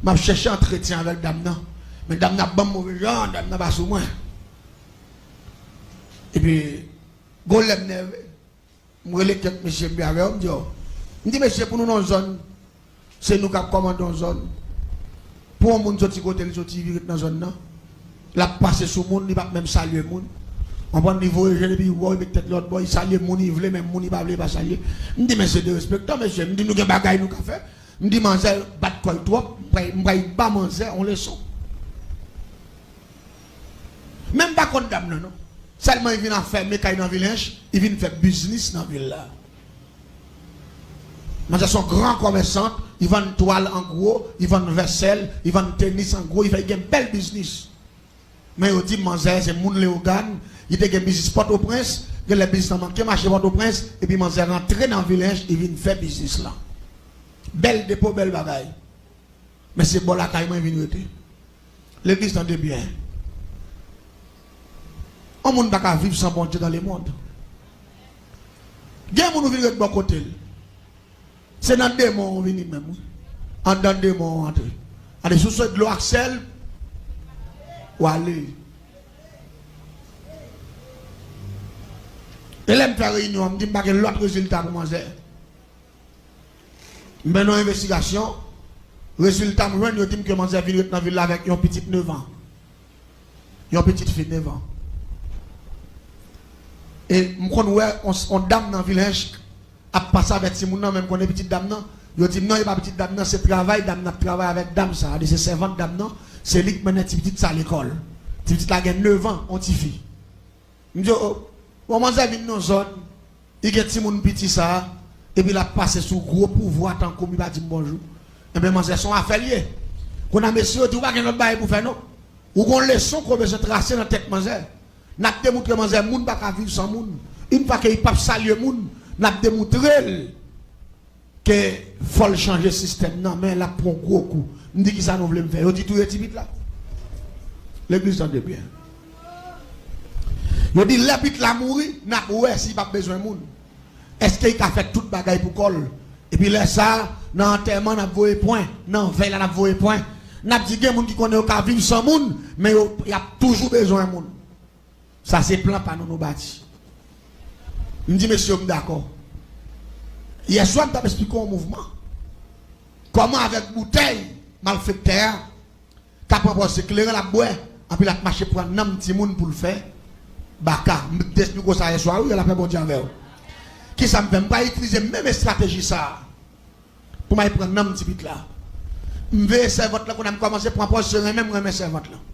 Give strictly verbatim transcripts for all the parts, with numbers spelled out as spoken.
M ap chèche antretyen avèk dam nan. Men dam nan ap ban m move jan, dam nan pa sou mwen. Epi, gon lè m nève, m rele kèk mesye m byen avè yo, m di yo, m di, "Mesye, pou nou nan yon zòn, se nou k ap kòmande yon zòn. Pou yon moun soti kote l soti, vin ret nan zòn nan, l ap pase sou moun, li p ap menm salye moun. Konprann, li voye je l epi li wè w, li met tèt lòt bò, li salye moun li vle, men moun li pa vle, li pa salye." M di, "Mesye, derespektan, mesye." M di, "Nou gen bagay nou ka fè." M di, "Manzè bat kò l twòp, m pral, m pral ba manzè yon leson." Men m pa konn dam nan, non. Sèlman li vin ap fèmen kay nan Vilench, li vin fè biznis nan vil la. Manzè se yon gran kòmèsant, li vann twal an gwo, li vann vèsèl, li vann tenis an gwo, li fè, li gen bèl biznis. Men yo di m manzè se moun Leyogàn, li te gen biznis Pòtoprens, genlè biznis lan manke mache Pòtoprens, epi manzè rantre nan Vilench, li vin fè biznis lan. Bèl depo, bèl bagay. Men se bò lakay mwen vin rete. Legliz, tande byen. Yon moun pa ka viv san Bondye dans le monde. Gen moun ou vin ret bò kote l. Se nan demon ou vini menm, wi. Anndan demon ou antre. Antre sou se dlo ak sèl, ou ale. E lè m fè reyinyon an, m di m pa gen lòt rezilta pou manzè. M mennen yon envestigasyon, rezilta m jwenn, yo di m ke manzè vin ret nan vil la avèk yon pitit nèf an. Yon pitit fi nèf an. E m konn wè yon, yon dam nan Vilench ap pase avèk timoun nan, men m konnen pitit dam nan. Yo di m non, e pa pitit dam nan, se travay dam nan ap travay avèk dam sa a, li se sèvant dam nan, se li k mennen ti pitit sa lekòl. Ti pitit la gen nèf an, yon tifi. M di yo, o, bon, manzè vin nan zòn, li gen timoun piti sa a, epi l ap pase sou gwo pouvwa tankou m, li pa di m bonjou. Enben, manzè, se yon afè l ye. Kounye a, mesye yo di, ou pa gen lòt bagay pou fè, non. Ou gon leson ke w bezwen trase nan tèt manzè. N ap demontre manzè, moun pa ka viv san moun. Yon fwa ke li p ap salye moun, n ap demontre l ke fò l chanje sistèm nan, men l ap pran gwo kou. M di, "Kisa nou vle m fè?" Yo di, "Touye ti pit la." Legliz, tande byen. Yo di, "Lè pit la mouri, n ap wè si l p ap bezwen moun. Èske l ka fè tout bagay pou kò l?" Epi lè sa a, nan antèman, n ap voye pwen. Nan vèy la, n ap voye pwen. N ap di, "Gen moun ki konnen yo ka viv san moun, men yo, y ap toujou bezwen moun." Sa se plan pa nou nou bati. M di, "Mesye, m dakò." Yèswa, m t ap esplike yon mouvman. Kòman avèk boutèy malfektè a ka pran pòz se kleren l ap bwè, anpi l ap mache pran nanm timoun pou l fè baka. M te esplike w sa yèswa, wi, lapè Bondye avè w. Kisa m fè? M pral itilize menm estrateji sa a. Pou m al pran nanm ti pit la. M veye sèvant lan, kounye a m kòmanse pran pòz se renmen m renmen sèvant lan.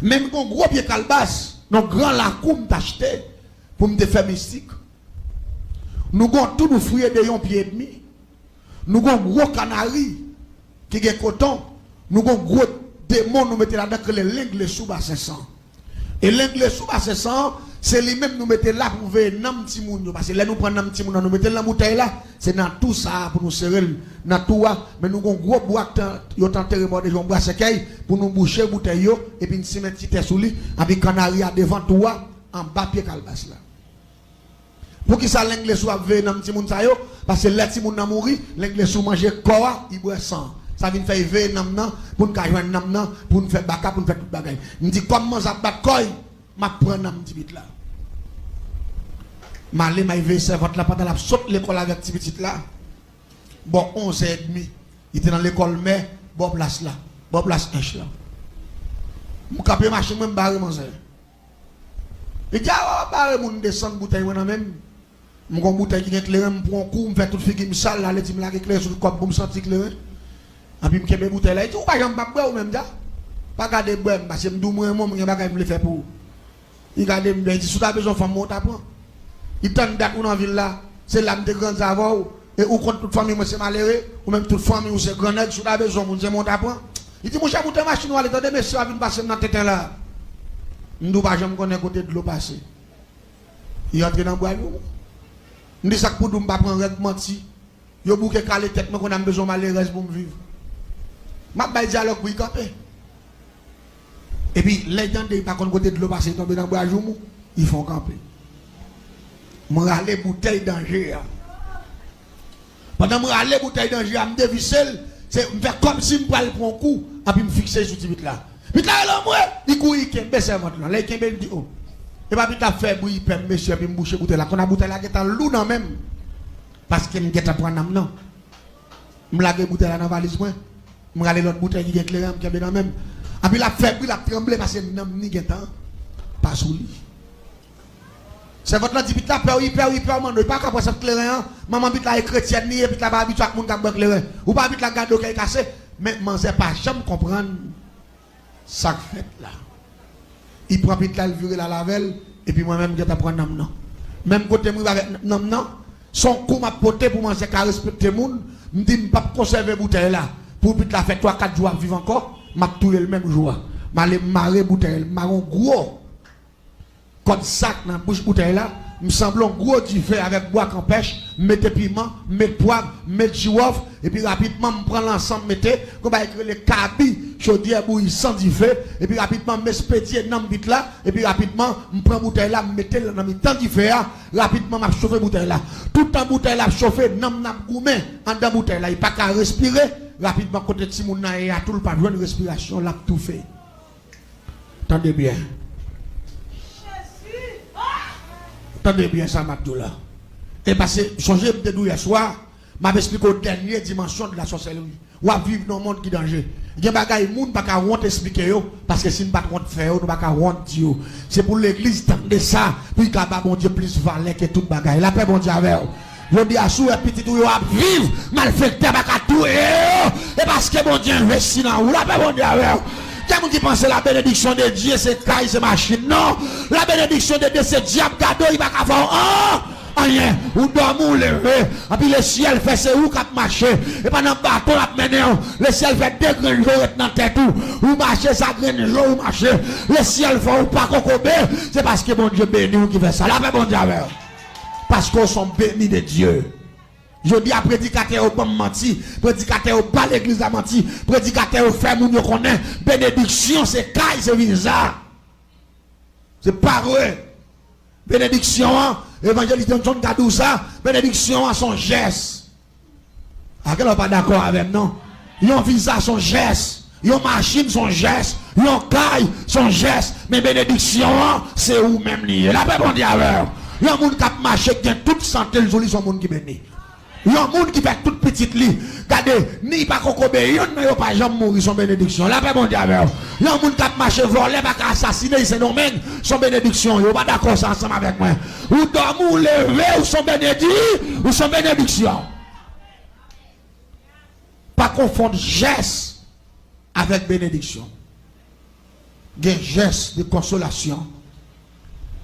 Men m gon gwo pye kalbas nan gran lakou m t achte pou m te fè mistik. Nou gon tou nou fouye de yon pye edmi. Nou gon gwo kanari ki gen koton. Nou gon gwo demon nou mete ladan k rele lenglesou basen san. E lenglesou basen san an, se li menm nou mete la pou veye nanm timoun yo. Paske lè nou pran nanm timoun nan, nou mete l nan boutèy la, se nan tou sa a pou nou sere l, nan tou a, men nou gon gwo bwa k t-, yo t antere bò de yon bwa sèkèy, pou nou bouche boutèy yo, epi n simen ti tè sou li, epi kanari a devan tou a, anba pye kalbas la. Poukisa lenglesou ap veye nanm timoun sa yo? Paske lè timoun nan mouri, lenglesou manje kò a, li bwè san an. Sa vin fè l veye nanm nan, pou n ka jwenn nanm nan, pou n fè baka, pou n fè tout bagay. M di, kòm manzè ap bat kò l, m ap pran nanm ti pit la. M ale, m al veye sèvant la pandan l ap sot lekòl avèk ti pitit la. Bò onzè edmi, li te nan lekòl mè, bò plas la, bò plas ench lan. M kanpe machin mwen, m bare manzè. Li di, "A, w ap bare moun desann boutèy mwen nan men m." M gon boutèy ki gen kleren, m pran yon kou, m fè tout figi m sal, l ale di m lage kleren sou kò m pou m santi kleren. Anpi m kenbe boutèy la, li di, "Ou pa janm p ap bwè ou menm, dja. Pa gade bwè m, paske m di w m renmen w, m gen bagay m vle fè pou ou." Li gade m byen, li di, "Si w ta bezwen fanm mwen, ou ta pran. Li tann dat ou nan vil la, se la m te grandi avè w, e ou konn tout fanmi mwen se malere, ou menm tout fanmi w se gran nèg, si w ta bezwen moun, se mwen w ta pran." Li di, "Monchè, moute machin ou ale, tande mesye a vin pase m nan tenten la." M di, "W pa janm konnen kote dlo pase." Li antre nan bwa joumou. M di, "Sa k pou di w m pa pran règ manti? Yo bouke kale tèt mwen, kounye a m bezwen malerèz pou m viv." M ap bay dyalòg pou li kanpe. Epi, lè l tande li pa konn kote dlo pase, li tonbe nan bwa joumou, li fè yon kanpe. M rale boutèy danje a. Pandan m rale boutèy danje a, m devise l, Se, m fè kòmsi m pral pran yon kou, anpi m fikse sou ti pit la. Pit la rele anmwe, li kouri kenbe sèvant lan. Lè l kenbe, li di, o. Epa pit la ap fè bri, pè m, mesye, epi m bouche boutèy la. Kounye a boutèy la gentan lou nan men m. Paske m gentan pran nanm nan. M lage boutèy la nan valiz mwen. M rale lòt boutèy ki gen kleren an, m kenbe nan men m. Anpi l ap fè bri, l ap tranble, paske nanm ni gentan pa sou li. Sèvant lan di pit la, pè w, li pè w, li pè w, manno, li pa ka pran sant kleren an. Manman pit la e kretyèn li ye, pit la pa abitye ak moun k ap bwè kleren. Ou pa pit la gade w kè l kase, men manzè pa janm konprann sa k fèt la. Li pran pit la, l vire l al avè l, epi mwen menm m gentan pran nanm nan. Menm kote m rive avèk nanm nan, se yon kou m ap pote pou manzè ka respekte moun, m di m p ap konsève boutèy la. Pou pit la fè twa kat jou ap viv ankò, m ap touye l menm jou a. M ale m mare boutèy, m mare yon gwo kòd sak nan bouch boutèy la, m sanble yon gwo dife avèk bwa kanpèch, m mete piman, m met pwav, m met jiwòf, epi rapidman m pran lansan m mete, gon bagay ki rele kabi, chodyè bouyisan dife, epi rapidman m espedye nanm pit la, epi rapidman m pran boutèy la, m mete l nan mitan dife a, rapidman m ap chofe boutèy la. Toutan boutèy la ap chofe, nanm nan ap goumen anndan boutèy la, li pa ka respire, rapidman kote timoun nan ye a tou, l p ap jwenn respirasyon, l ap toufe. Tande byen. Tande byen sa m ap di w la. E pase, sonje m te di w yèswa, m ap esplike w dènye dimansyon de la sòsèlri. W ap viv nan yon mond ki danje. Gen bagay moun pa ka wont esplike yo, paske si n pa t wont fè yo, nou pa ka wont di yo. Se pou legliz tande sa, pou l ka ba Bondye plis valè ke tout bagay. Lapè Bondye avè w. Jodi a, si w wè pitit ou yo ap viv, malfektè pa ka touye yo. E paske Bondye envesti nan ou. Lapè Bondye avè w. Gen moun ki panse la bénédiction de Dieu se kay, se machin. Non. La bénédiction de Dieu se dyab gade w, li pa ka fè w an, anyen. Ou dòmi, ou leve. Anpi lesyèl fè se ou k ap mache. E pandan baton l ap mennen w, lesyèl fè de grenn je w ret nan tèt ou. Ou mache, sa grenn je w ou mache. Lesyèl fè w pa kokobe. Se paske Bondye beni w ki fè sa. Lapè Bondye avè w. Paske w se yon beni de Dye. Jodi a, predikatè yo ban m manti, predikatè yo ba legliz la manti, predikatè yo fè moun yo konnen benediksyon se kay, se viza. Se pa vre. Benediksyon an, evanjelis Johnson ka di w sa, benediksyon an se yon jès. A, kèlè w pa dakò avè m, non? Yon viza se yon jès. Yon machin se yon jès. Yon kay se yon jès. Men benediksyon an, se ou menm li ye. Lapè Bondye avè w. Yon moun k ap mache k gen tout sante l sou li, se yon moun ki beni. Yon moun ki fè tout pitit li. Gade, ni pa kokobe, yonn nan yo pa janm mouri, se yon benediksyon. Lapè Bondye avè w. Yon moun k ap mache, vòlè pa ka asasine, li Sendomeng, se yon benediksyon. Yo pa dakò sa ansanm avèk mwen. Ou dòmi, ou leve, ou se yon benedi-, ou se yon benediksyon. Pa konfonn jès avèk benediksyon. Gen jès de konsolasyon,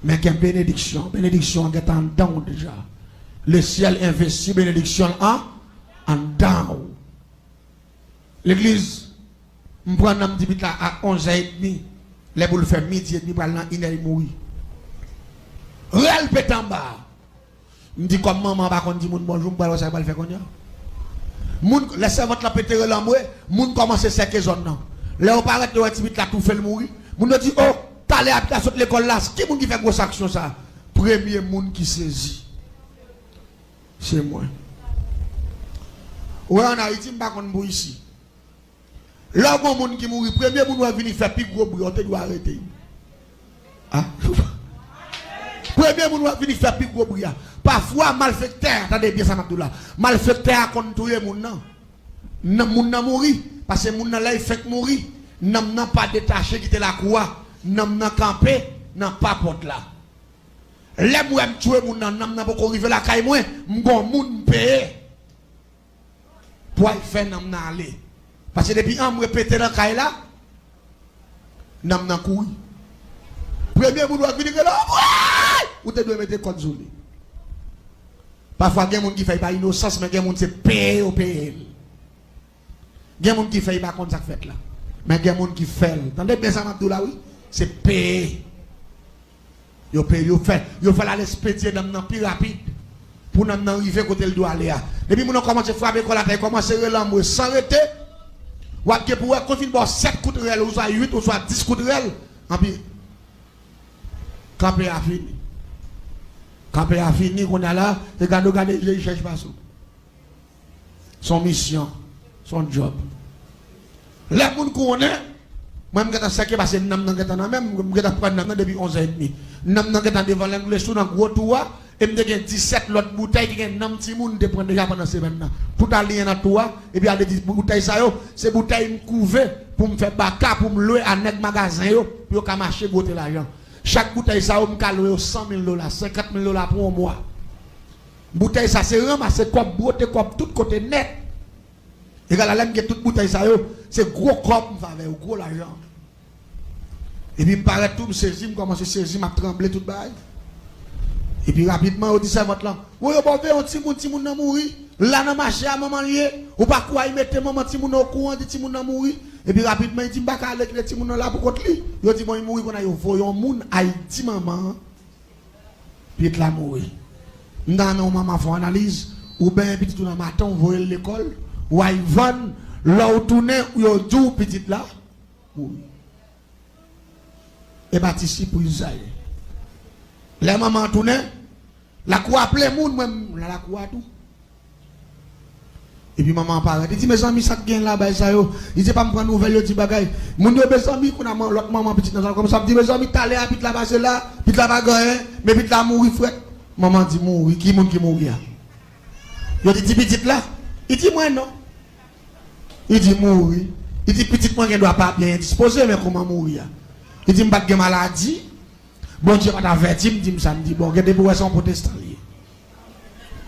men gen benediksyon. Benediksyon an gentan anndan w deja. Lesyèl envesti benediksyon l an anndan w. Legliz, m pran nanm ti pit la a onz è edmi. Lè pou l fè midi edmi, pral nan inè, li mouri. Rèl pete anba a. M di kòm manman an pa konn di moun bonjou, m pral wè sa l pral fè kounye a. Moun, lè sèvant lan pete rèl anmwe, moun kòmanse sèke zòn nan. Lè yo parèt, yo wè ti pit la toufe, l mouri. Moun yo di, o, talè a pit la sot lekòl la, ki moun ki fè gwo aksyon sa a? Premye moun ki sezi, se mwen. Ou wè, ann Ayiti, m pa konn pou isi. Lè w gen yon moun ki mouri, premye moun w ap vini fè pi gwo bri a, w te dwe arete l. A? Premye moun w ap vini fè pi gwo bri a. Pafwa, malfektè a, tande byen sa m ap di w la, malfektè a konn touye moun nan. Nan moun nan mouri, paske moun nan lè l fenk mouri, nanm nan pa detache kite lakou a, nanm nan kanpe nan pa pòt la. Lè m wè m touye moun nan, nanm nan poko rive lakay mwen, m gon moun m peye pou al fè nanm nan ale. Paske depi anmwe pete nan kay la, nanm nan kouri. Premye moun w ap vini rele, anmwe! Ou te dwe mete kòd sou li. Pafwa gen moun ki fè l pa inosans, men gen moun se peye yo peye l. Gen moun ki fè, li pa konn sa k fèt la. Men gen moun ki fè l. Tande byen sa m ap di w la, wi. Se peye. Yo peye, yo fè, yo fè l al espedye nanm nan pi rapid. Pou nanm nan rive kote l dwe ale a. Depi moun nan kòmanse frape kò l atè, li kòmanse rele anmwe san rete, w ap gen pou wè, kou l fin ba w sèt kout rèl, oswa uit, oswa dis kout rèl, anpi kanpe a fini. Kanpe a fini, kounye a la, se gade w gade je, li chèche pase w. Se yon misyon. Se yon djòb. Lè moun konnen, mwen m gentan sèke paske nanm nan gentan nan men m, m gentan pran nanm nan depi onz è edmi. Nanm nan gentan devan Lengleçoux nan gwo tou a, e m te gen disèt lòt boutèy ki gen nanm timoun m te pran deja pandan semèn nan. Tout aliyen nan tou a, epi al di boutèy sa yo, se boutèy m kouve pou m fè baka, pou m lwe a nèg magazen yo, pou yo ka mache bwote lajan. Chak boutèy sa yo, m ka lwe yo san mil dola, senkant mil dola pou yon mwa. Boutèy sa, se ranmase kòb, bwote kòb tout kote nèt. Egal a lè m gen tout boutèy sa yo, se gwo kòb m fè avè yo, gwo lajan. Epi m parèt tou, m sezi, m kòmanse sezi, m ap tranble tout bagay. Epi rapidman, yo di sèvant lan, "Woy, yo ba w veye yon timoun, timoun nan mouri. La nan mache a, manman l ye. Ou pa kwè y mete manman timoun nan okouran, di timoun nan mouri." Epi rapidman, li di, "M pa ka ale kite timoun nan la pou kont li." Yo di, "Bon, li mouri kounye a." Yo voye yon moun al di manman an, pitit la mouri. M ta renmen yon manman fè yon analiz, ou benyen pitit ou nan maten, ou voye l lekòl, ou al vann, lè w tounen, ou yo di w pitit la mouri. E pa ti sipriz sa ye. Lè manman an tounen, lakou a plen moun, mwen m nan lakou a tou. Epi manman an parèt. Li di, "Mezanmi, sa k gen la, bay sa yo?" Li di, "Epa m pran nouvèl, yo di bagay." Moun yo, mezanmi, kounye a man-, lòt manman pitit nan sa kòmanse ap di, "Mezanmi, talè a pitit la pase la, pitit la pa gen anyen, men pitit la mouri frèt." Manman di, "Mouri? Ki moun ki mouri a?" Yo di, "Ti pitit la." Li di, "Mwen non." Li di, "Mouri?" Li di, "Pitit mwen gen dwa pa byen endispoze, men kòman mouri a?" Li di, "M pa t gen maladi. Bondye pa t avèti m, di m sa." M di, "Bon, gen depi w wè se yon pwotestan li ye."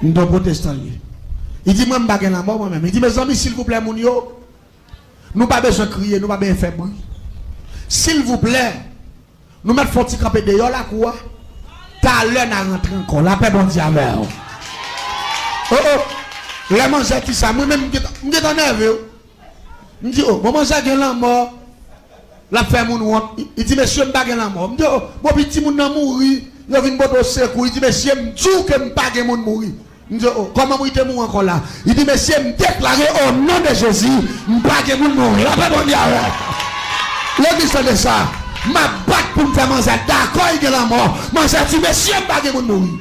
M di, "Yon pwotestan li ye." Li di, "Mwen, m pa gen lanmò, mwen menm." Li di, "Mezanmi, silvouplè, moun yo, nou pa bezwen kriye, nou pa bezwen fè bri. Silvouplè, nou mèt fè yon ti kanpe deyò lakou a. Talè n a rantre ankò. Lapè Bondye avè w." Oh, oh. Lè manzè di sa, mwen menm, m gentan, m gentan nève, wi. M di, "Oh, bon, manzè gen lanmò. L ap fè moun wont." Li, li di, "Mesye, m pa gen lanmò." M di, "Oh, bon, pi timoun nan mouri. Yo vin pote w sekou." Li di, "Mesye, m di w ke m pa gen moun mouri." M di, "Oh, kòman m rete mouri ankò la?" Li di, "Mesye, m deklare o non de Jezi, m pa gen moun mouri." Lapè Bondye avè w. Legliz, tande sa. M ap bat pou m fè manzè dakò li gen lanmò. Manzè di, "Mesye, m pa gen moun mouri."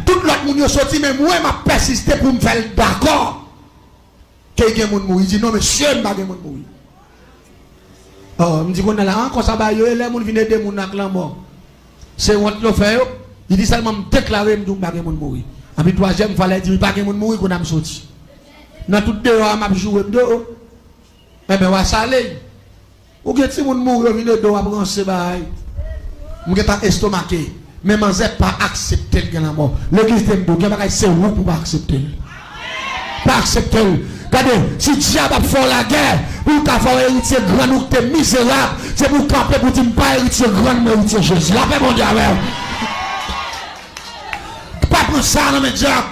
Tout lòt moun yo soti, men mwen, m ap pèsiste pou m fè l dakò ke gen moun mouri. Li di, "Non, mesye, m pa gen moun mouri." Oh, m di, "Kounye a la, an, konsa bagay yo ye, lè moun vin ede moun ak lanmò, se wont yo fè yo?" Li di, "Sèlman m deklare, m di w m pa gen moun mouri." Epi twazyèm fwa, lè li di m pa gen moun mouri, kounye a m soti. Nan tout deyò a, m ap joure, m di, "Oh, oh." Enben, w a sale. Ou gen timoun mouri, yo vin ede w ap ranse bagay. M gentan estomake. Men manzè pa aksepte l gen lanmò. Legliz te m di w, gen bagay se ou pou pa aksepte l. Pa aksepte l. Gade, si dyab ap fè w lagè, pou l ka fè w eritye grann ou ki te mizerab, se pou w kanpe pou w di, "M pa eritye grann, m eritye Jezi." Lapè Bondye avè w. Pa pran sa nan men dyab.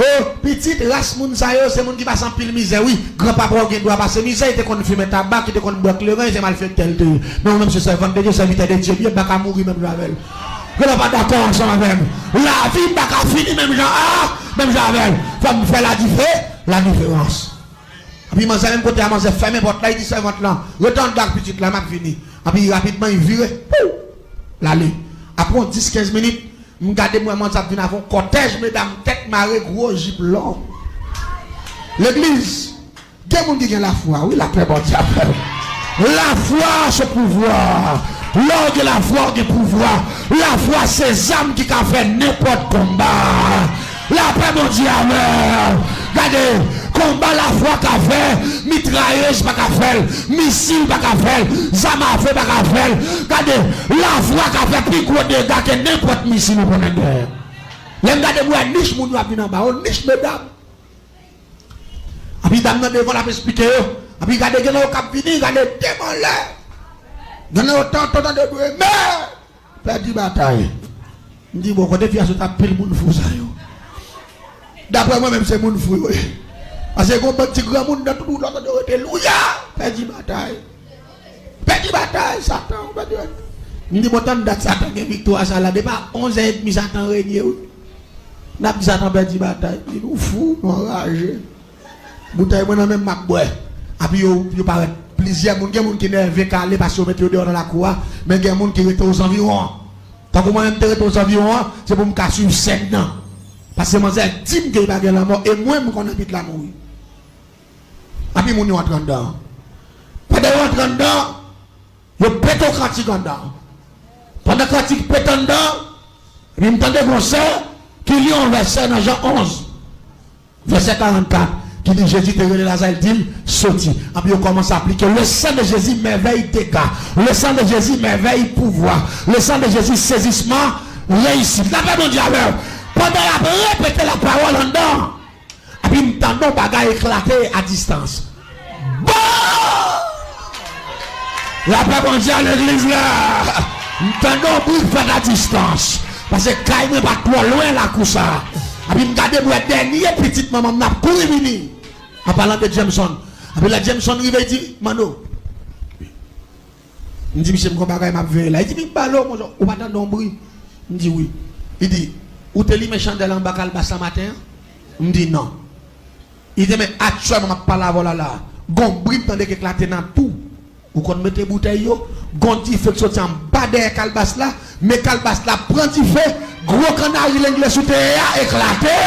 Oh, pitit, ras moun sa yo, se moun ki pase anpil mizè, wi. Granpapa w gen dwa pase mizè, li te konn fimen tabak, li te konn bwè kleren, se malfektè l te ye. Men ou menm se sèvant de Dye, sèvitè de Dye, byen, m pa ka mouri menm jan avè l. Granpapa dakò ansanm avè m. Lavi m pa ka fini menm jan, ah, menm jan avè l. Fò m fè ladife-, ladiferans. Epi manzè menm kote a, manzè fèmen pòt la, li di sèvant lan, "Rete anndan ak pitit la, m ap vini." Epi rapidman, li vire, pou, l ale. Apre yon dis, kenz minit, m gade, m wè manzè ap vin avè yon kòtèj medam tèt mare, gwo jip long. Legliz, gen moun ki gen lafwa, wi, lapè Bondye avè w. Lafwa se pouvwa. Lè w gen lafwa, w gen pouvwa. Lafwa se zam ki ka fè nenpòt konba. Lapè Bondye avè w. Gade, konba lafwa ka fè, mitrayèz pa ka fè l, misil pa ka fè l, zam afe pa ka fè l. Gade, lafwa ka fè pi gwo dega ke nenpòt misil ou konnen dèyè. Lè m gade, m wè nich moun yo ap vin anba yo, nich medam. Epi dam nan devan l ap esplike yo. Epi gade, gen nan yo k ap vini, gade, de m anlè. Gen nan yo tanto tande bri, men pèdi batay. M di, "Bon, kote fi a sot ak pil moun fou sa yo?" Daprè mwen menm, se moun fou yo ye. Paske gon bann ti granmoun nan tout wout la, tande yo rete louya, pèdi batay. Pèdi batay, Satan, pèdi batay. M di, "Bon, tann dat Satan gen viktwa sa la, depi a onz è edmi Satan renye, wi." N ap di Satan pèdi batay. M di, "Nou fou, nou anraje." Boutèy mwen nan men m, m ap bwè. Epi yo, yo parèt plizyè moun. Gen moun ki nève, kale, paske yo mete yo deyò nan lakou a. Men gen moun ki rete ozanviwon an. Tankou mwen menm te rete ozanviwon an, se pou m ka swiv sèn nan. Paske manzè di m ke li pa gen lanmò, e mwen, m konn anpit la mouri. Epi moun yo antre anndan. Pandan yo antre anndan, yo pete yon kantik anndan. Pandan kantik pete anndan, epi m tande gon sè ki li yon vèsè nan Jan onz, vèsè karannkat, ki di Jezi te rele Laza, li di l, soti. Epi yo kòmanse aplike: le sang de Jésus, merveille, dégâts. Le sang de Jésus, merveille, pouvoir. Le sang de Jésus, saisissement, réussite. Lapè Bondye avè w. Pandan y ap repete lapawòl anndan, epi m tande yon bagay eklate a distans. Bon! Lapè Bondye a legliz la. M tande yon bri k fèt a distans. Paske kay mwen pa t twò lwen lakou sa. Epi m gade, m wè dènye pitit manman m nan ap kouri vini. An palan de Jameson. Epi lè Jameson rive, li di, "Manno." M di, "Misye, m gon bagay m ap veye la." Li di, "Men balo, monchè, ou pa tande yon bri?" M di, "Wi." Li di, "Ou te limen chandèl anba kalbas la maten an?" M di, "Non." Li di, "Men aktyèlman m ap pale avè w la la, gon bri m tande k eklate nan tou. Ou konn mete boutèy yo, gon dife k soti anba dèyè kalbas la, men kalbas la pran dife, gwo kannari lenglè sou tè a eklate."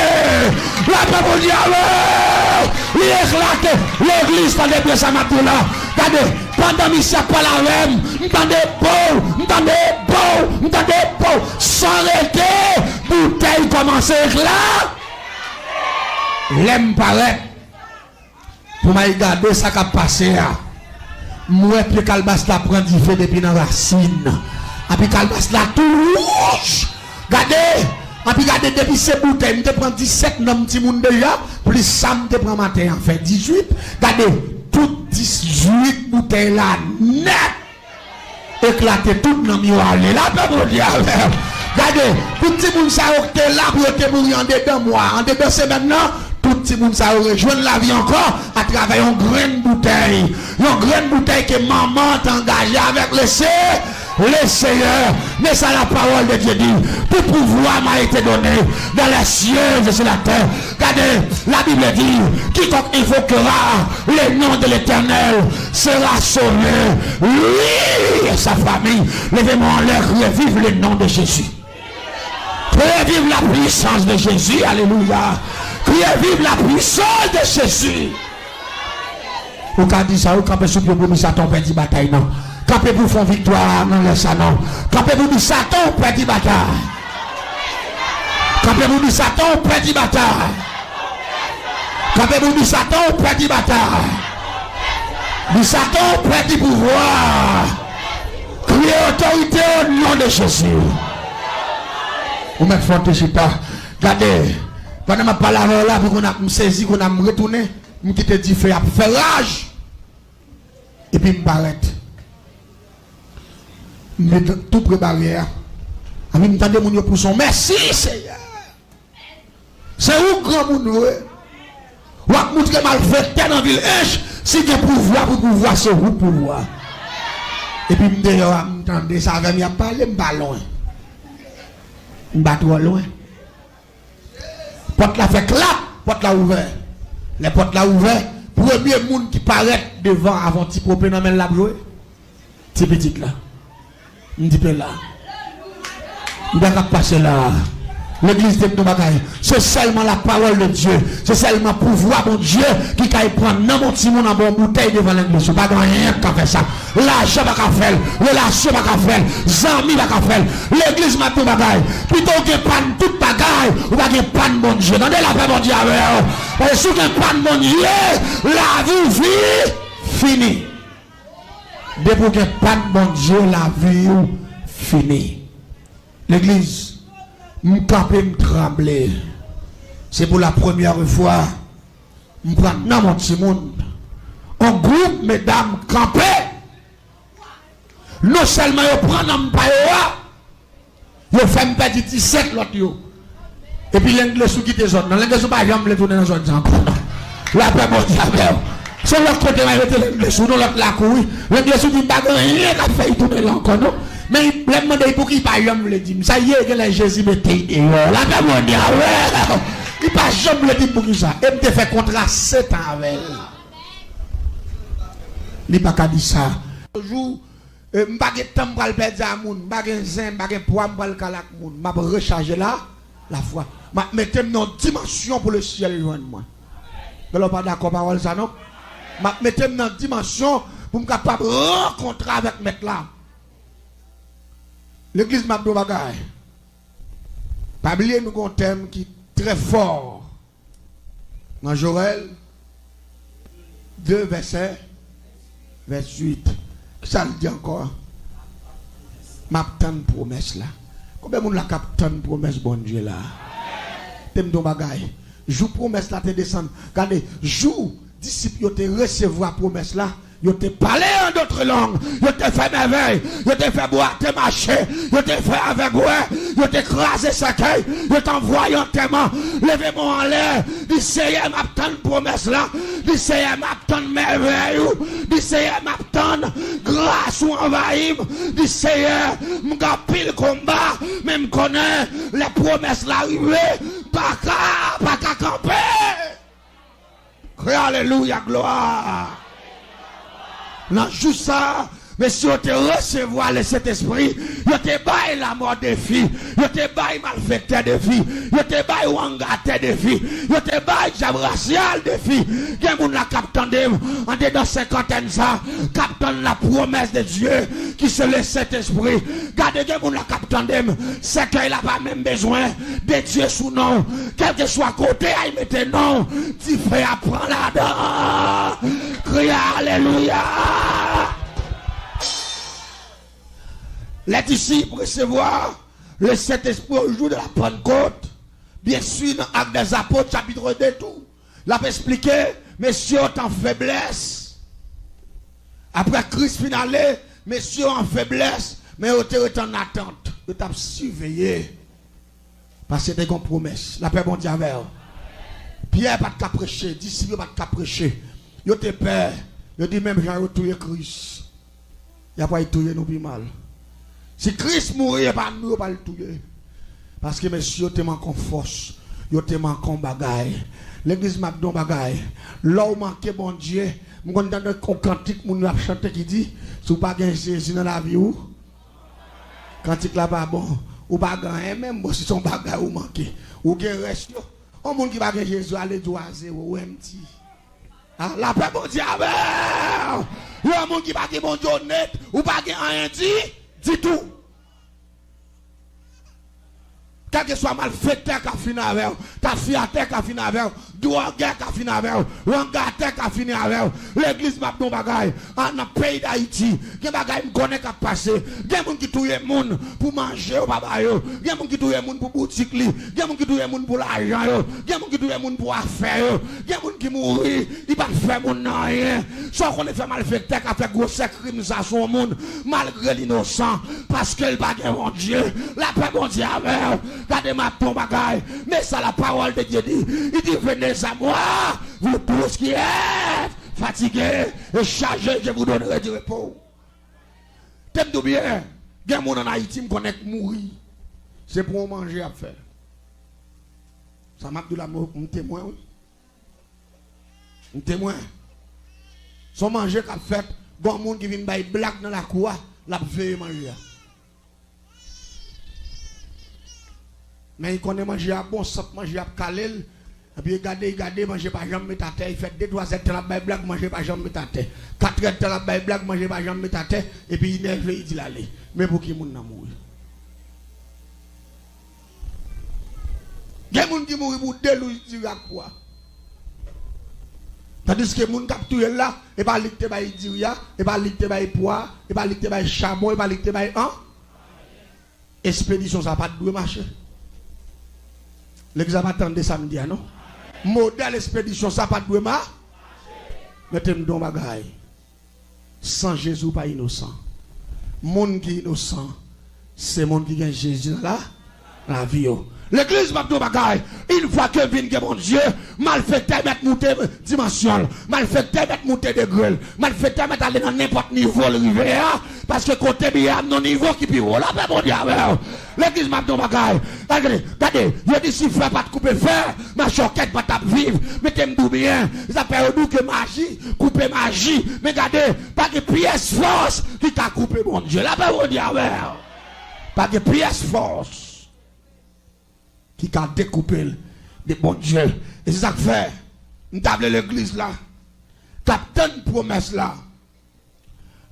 Lapè Bondye avè w. Li eklate. Legliz, tande byen sa m ap di w la. Gade, pandan misye ap pale avè m, m tande pow, m tande pow, m tande pow. San rete, boutèy kòmanse eklate. Lè m parèt, pou m al gade sa k ap pase a, m wè pye kalbas la pran dife depi nan rasin. Epi kalbas la tou wouch. Gade, epi gade, depi se boutèy, m te pran disèt nanm timoun deja, plis sa m te pran maten an, fè dizuit. Gade, tout dizuit boutèy la nèt eklate, tout nanm yo ale. Lapè Bondye avè w. Gade, tout timoun sa yo ki te la pou yo te mouri andedan mwa, andedan semèn nan, tout timoun sa yo rejwenn lavi ankò atravè yon grenn boutèy. Yon grenn boutèy ke manman an te angaje avèk lese, le Seyè. Men sa la parole de Dieu dit, tout pouvoir m'a été donné dans les cieux et sur la terre. Gade, la Bible dit, quiconque invoquera le nom de l'Éternel sera sauvé. Lui et sa famille. Leve men w anlè, kriye viv le non de Jezi. Kriye viv la puissance de Jésus. Alelouya. Kriye viv la puissance de Jésus. Ou ka di sa, ou kanpe sou pye w pou di Satan ou pèdi batay nan. Kanpe pou fè yon viktwa nan lè sa non. Kanpe pou di Satan ou pèdi batay. Kanpe pou di Satan ou pèdi batay. Kanpe pou di Satan ou pèdi batay. Di Satan ou pèdi pouvwa. Kriye otorite o non de Jezi. Ou mèt fè w te chita. Gade, pandan m ap pale avè w la, pou kounye a m sezi, kounye a m retounen, m kite dife ap fè raj. Epi m parèt. M ret tou pre baryè a. Epi m tande moun yo pouse yon mèsi, Seyè. Se ou granmoun vre. W ap moutre malfektè nan vil Ench, si gen pouvwa pou pouvwa, se ou pouvwa. Epi m deyò a, m tande sa avè m y ap pale, m pa lwen. M pa twò lwen. Pòt la fè klap, pòt la ouvè. Lè pòt la ouvè, premye moun ki parèt devan avè yon ti pope nan men l l ap jwe, ti pitit la. M di pe la. M pa ka pase la. Legliz, di m yon bagay. Se sèlman la parole de Dieu, se sèlman pouvwa Bondye ki kay pran nanm yon timoun anba yon boutèy devan legliz. Pa gen anyen k ka fè sa. Lajan pa ka fè l. Relasyon pa ka fè l. Zanmi pa ka fè l. Legliz, m ap di w bagay. Pito w gen pann tout bagay, ou pa gen pann Bondye. Tande, lapè Bondye avè w. Paske si w gen pann Bondye, lavi w fi-, fini. Depi w gen pann Bondye, lavi w fini. Legliz, m kanpe, m tranble. Se pou la premyè fwa. M pran nanm yon timoun. Yon gwoup medam kanpe. Non sèlman yo pran nanm pa yo a, yo fè m pèdi disèt lòt yo. Epi Lenglesou kite zòn nan. Lenglesou pa janm vle tounen nan zòn sa ankò non. Lapè Bondye avè w. Se yon lòt kote m al rete Lenglesou, nan lòt lakou wi. Lenglesou di m pa gen anyen k ap fè l tounen la ankò non. Men lè m mande l pouki, li pa janm vle di m. Sa ye, genlè Jezi mete l deyò. Lapè Bondye avè w. Li pa janm vle di m poukisa. E m te fè kontra sèt an avè l. Li pa ka di sa. Jou, e, m pa gen tan m pral pèdi a moun. M pa gen zen, m pa gen pwa m pral kale ak moun. M ap rechaje la. Lafwa. M ap mete m nan yon dimansyon pou lesyèl jwenn mwen. Gen lè w pa dakò pawòl sa non. M ap mete m nan dimansyon pou m kapab rankontre avèk Mèt la. Legliz, m ap di w bagay. Pa bliye nou gen yon tèm ki trè fò nan Joèl de vèsè venntuit. Kisa l di ankò? M ap tann pwomès la. Konbyen moun la k ap tann pwomès Bondye la? Te m di w bagay. Jou pwomès la te desann. Gade, jou disip yo te resevwa pwomès la, yo te pale an dòt lang, yo te fè mèvèy, yo te fè bwa te mache, yo te fè avèg wè, yo te kraze sèkèy, yo te anvwaye antèman. Leve men w anlè, di, Seyè, m ap tann pwomès la. Di, Seyè, m ap tann mèvèy ou. Di, Seyè, m ap tann gras ou anvayi m. Di, Seyè, m gen anpil konba, men m konnen lè pwomès la rive, m pa ka, pa ka kanpe. Kri alelouya, glwa. Nan jou sa, mesye yo te resevwa Lesentespri, yo te bay lamò defi, yo te bay malfektè defi, yo te bay wangatè defi, yo te bay dyab rasyal defi. Gen moun la k ap tande m, andedan senkantèn sa, k ap tann la promesse de Dieu, ki se Lesentespri. Gade, gen moun la k ap tande m, sèkèy la pa menm bezwen de Dye sou non w. Kèlkeswa kote y al mete non w, dife a pran ladan. Kriye alelouya. Les disciples recevront le Saint-Esprit au jour de la Pentecôte. Byen si, nan Actes des Apôtres, chapitre deux tou, l ap esplike, mesye yo t an feblès. Apre Kris fin ale, mesye yo an feblès, men yo te rete an atant. Yo t ap siveye. Paske te gen pwomès. Lapè Bondye avè w. Pyè pa t ka preche, disip yo pa t ka preche. Yo te pè. Yo di, menm jan yo touye Kris, y ap pral touye nou pi mal. Si Kris mouri, e pa nou yo pral touye. Paske mesye yo te manke yon fòs. Yo te manke yon bagay. Legliz, m ap di yon bagay. Lè w manke Bondye, m konn tande yon kantik moun yo ap chante ki di, si w pa gen Jezi nan lavi w, kantik la pa bon. Ou pa gen anyen menm, bon, si se yon bagay ou manke. Ou gen rès yo. Yon moun ki pa gen Jezi, ale di w a zewo, ou empty. A, lapè Bondye avè w. Yon moun ki pa gen Bondye onèt, ou pa gen anyen di, ditou. Kèlkeswa malfektè ka fin avè w, tafyatè ka fin avè w, dwògè ka fin avè w, wangatè ka fini avè w. Legliz, m ap di w bagay, a, nan peyi Dayiti, gen bagay m konnen k ap pase. Gen moun ki touye moun pou manje yo pa ba yo. Gen moun ki touye moun pou boutik li. Gen moun ki touye moun pou lajan yo. Gen moun ki touye moun pou afè yo. Gen moun ki mouri, li pa t fè moun nan anyen. Sa w konnen fè malfektè ka fè gwosè krim sa sou yon moun, malgre l inosan, paske l pa gen Bondye. Lapè Bondye avè w. Gade, m ap di w bagay. Men sa la parole de Dieu dit. Il dit, venez à moi, vous tous qui êtes fatigués et chargés, je vous donnerai du repos. Te m di w byen, gen moun ann Ayiti m konnen k mouri. Se pou yon manje y ap fè. Sa m ap di w la, m, m temwen, wi. M temwen. Se yon manje k ap fèt, gon moun ki vin bay blag nan lakou a, l ap veye manje a. Men li konnen manje a bon, sant manje a ap kale l. Epi li gade, li gade, manje pa janm met atè. Li fè de, twa zèdtan l ap bay blag, manje pa janm met atè. Katrèdtan l ap bay blag, manje pa janm met atè. Epi li nève, li di l ale. Men pou ki moun nan mouri. Gen moun ki mouri pou de lous diri ak pwa. Tandiske moun k ap touye l la, e pa li k te bay diri a, e pa li k te bay pwa, e pa li k te bay chabon, e pa li k te bay an. Espedisyon sa pa t dwe mache. Legliz la pa tande sa m di a, non. Modèl espedisyon sa pa t dwe ma-, mete m di w yon bagay. San Jezi, w pa inosan. Moun ki inosan, se moun ki gen Jezi nan la, lavi yo. Legliz, m ap di w bagay. Yon fwa ke vin gen Bondye, malfektè mèt moute dimansyon l. Malfektè mèt moute degre l. Malfektè mèt ale nan nenpòt nivo l rive a. Paske kote m ye a, m nan nivo ki pi wo. Lapè Bondye avè w. Legliz, m ap di w bagay. Gade, gade, yo di si fè pa t koupe fè, machòkèt pa t ap viv. Mete m di w byen, sa fè yo di w ke maji koupe maji. Men gade, pa gen pyès fòs ki ka koupe Bondye. Lapè Bondye avè w. Pa gen pyès fòs. Li ka dekoupe l de Bondye. E se sa k fè m ta vle legliz la k ap tann pwomès la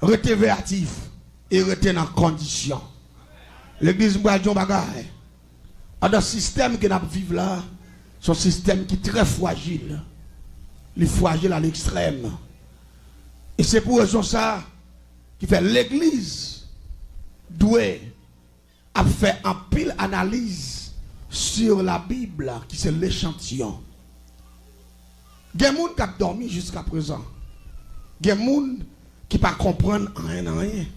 rete veyatif e rete nan kondisyon. Legliz, m pral di yon bagay. Andan sistèm ke n ap viv la, se yon sistèm ki trè frajil. Li frajil a lekstrèm. E se pou rezon sa ki fè legliz dwe ap fè anpil analiz sur la Bible, ki se lechantiyon. Gen moun k ap dòmi jiskaprezan. Gen moun ki pa konprann anyen nan anyen.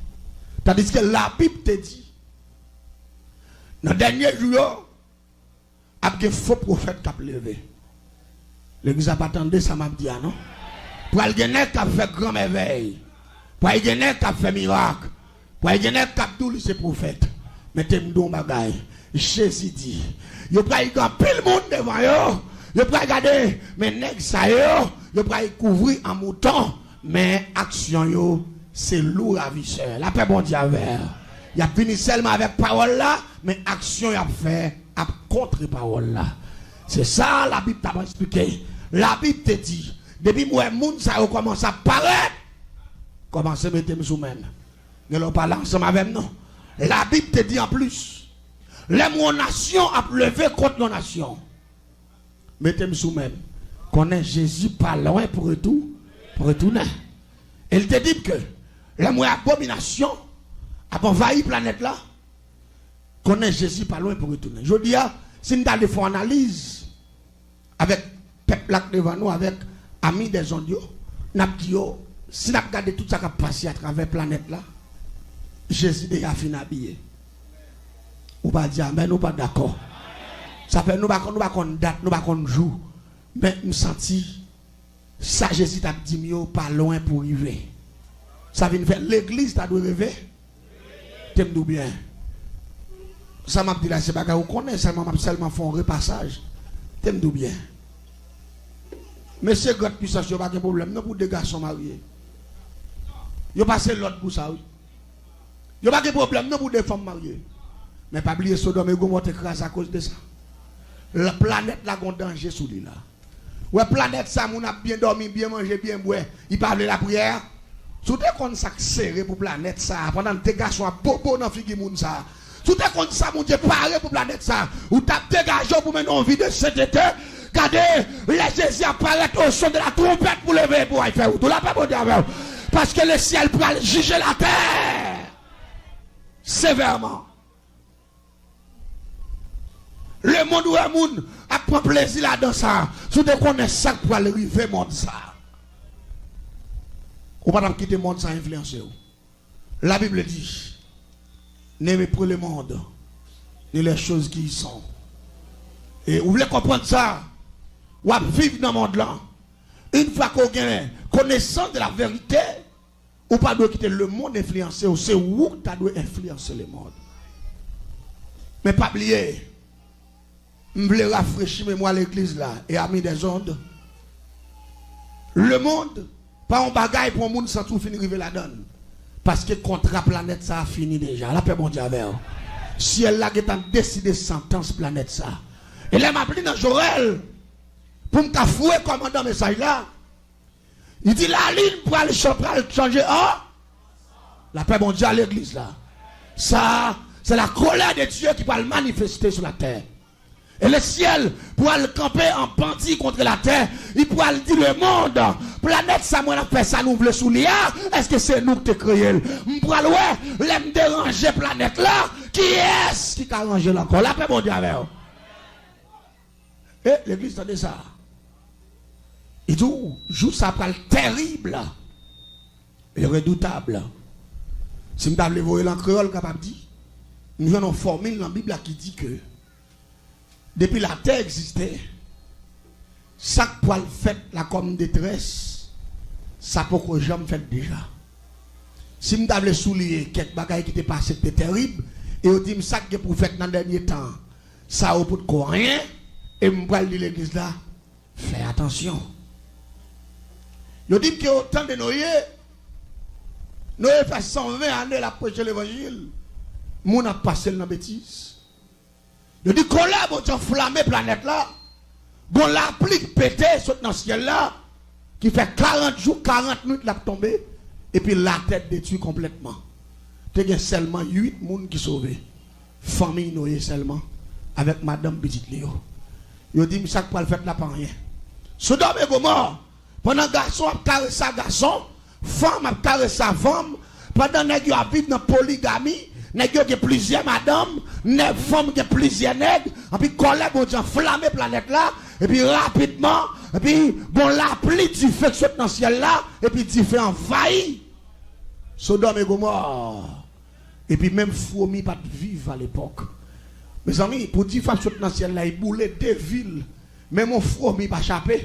Tandiske Labib te di, nan dènye jou yo, ap gen fo pwofèt k ap leve. Legliz la pa tande sa m ap di a, non. Pral gen nèg k ap fè gran mèvèy. Pral gen nèg k ap fè mirak. Pral gen nèg k ap di w li se pwofèt. Men te m di w yon bagay. Jezi di, yo pral gen anpil moun devan yo. Yo pral gade, men nèg sa yo, yo pral kouvri an mouton. Men aksyon yo, se lou ravisè. Lapè Bondye avè w. Y ap vini sèlman avèk pawòl la, men aksyon y ap fè ap kontre pawòl la. Se sa Labib t ap eksplike. Labib te di, depi m wè moun sa yo kòmanse ap parèt, kòmanse mete m sou men m. Gen lè w pale ansanm avè m, non. Labib te di anplis, lè m wè yon nasyon ap leve kont yon nasyon, mete m sou men m. Konnen Jezi pa lwen pou retou-, pou retounen. E l te di m ke lè m wè abominasyon ap anvayi planèt la, konnen Jezi pa lwen pou retounen. Jodi a, si n ta vle fè yon analiz avèk pèp la k devan nou, avèk Amis des Ondes yo, n ap di yo, si n ap gade tout sa k ap pase atravè planèt la, Jezi deja fin abiye. Ou pa di amèn, ou pa dakò. Sa fè nou pa konn, nou pa konn dat, nou pa konn jou. Men m santi sa Jezi t ap di m yo pa lwen pou rive. Sa vin fè legliz ta dwe reve. Te m di w byen. Sa m ap di la se bagay ou konnen, sèlman m ap sèlman fè yon repasaj. Te m di w byen. Mesye grand puissance yo pa gen pwoblèm non pou de gason marye. Yo pase lòd pou sa, wi. Yo pa gen pwoblèm non pou de fanm marye. Men pa bliye Sodòm e Gomò te kraze akoz de sa. La, planèt la gon danje sou li la. Wè planèt sa, moun ap byen dòmi, byen manje, byen bwè, li pa vle lapriyè. Si w te konn sa k sere pou planèt sa, pandan de gason ap bobo nan figi moun sa, si w te konn sa Bondye pare pou planèt sa, ou t ap degaje w pou mennen yon vi de sentete. Gade, lè Jezi ap parèt au son de la trompette pou leve pou al fè wout ou. Lapè Bondye avè w. Paske lesyèl pral jije latè sevèman. Lemonn wè moun ap pran plezi ladan sa. Si w te konnen sa k pral rive monn sa, ou pa t ap kite monn sa enfliyanse w. La Bible dit, n'aimez point le monde, ni les choses qui y sont. E ou vle konprann sa, w ap viv nan monn lan. Une fois ke w gen connaissance de la vérité, ou pa dwe kite lemonn enfliyanse w, se ou k ta dwe enfliyanse lemonn. Men pa bliye, m vle rafrechi memwa legliz la e Amis des Ondes. Lemonn pa yon bagay pou yon moun santi w fin rive ladan l. Paske kontra planèt sa a fini deja. Lapè Bondye avè w. Syèl la gentan deside santans planèt sa. E lè m ap li nan Joèl, pou m ka foure kòmandan mesaj la, li di lalin pral chan-, pral chanje an. Lapè Bondye a legliz la. Sa, se la colère de Dieu ki pral manifeste sou latè. E lesyèl pral kanpe an bandi kont latè. Li pral di lemonn, planèt sa mwen ap fè sa nou vle sou li a, èske se nou ki te kreye l? M pral wè, lè m deranje planèt la, kiyès ki ka ranje l ankò? Lapè Bondye avè w. E legliz, tande sa. Li di w, jou sa pral tèrib e redoutab. Si m ta vle voye l an kreyòl, m kapab di, m jwenn yon fòmil nan Bib la ki di ke depi latè egziste, sa k pral fèt la kòm detrès, sa poko janm fèt deja. Si m ta vle souliye kèk bagay ki te pase k te tèrib, e yo di m sa k gen pou fèt nan dènye tan, sa yo potko anyen, e m pral di legliz la, fè atansyon. Yo di m ke o tan de Noye, Noye fè san ven ane l ap preche levanjil, moun ap pase l nan betiz. Yo di kòlè Bondye anflame planèt la. Gon lapli k pete sot nan syèl la, ki fè karant jou, karant nwit l ap tonbe, epi latè detwi konplètman. Te gen sèlman uit moun ki sove. Fanmiy Noye sèlman, avèk madanm pitit li yo. Yo di m sa k pral fèt la pa anyen. Sodòm e Gomò, pandan gason ap karese a gason, fanm ap karese a fanm, pandan nèg yo ap viv nan poligami, nèg yo gen plizyè madanm, nèg fanm gen plizyè nèg, anpi kòlè Bondye anflame planèt la, epi rapidman, epi gon lapli dife k sot nan syèl la, epi dife anvayi Sodòm e Gomò. Epi menm fwomi pa t viv alepòk. Mezanmi, pou dife ap sot nan syèl la, e boule de vil. Menm yon fwomi pa chape.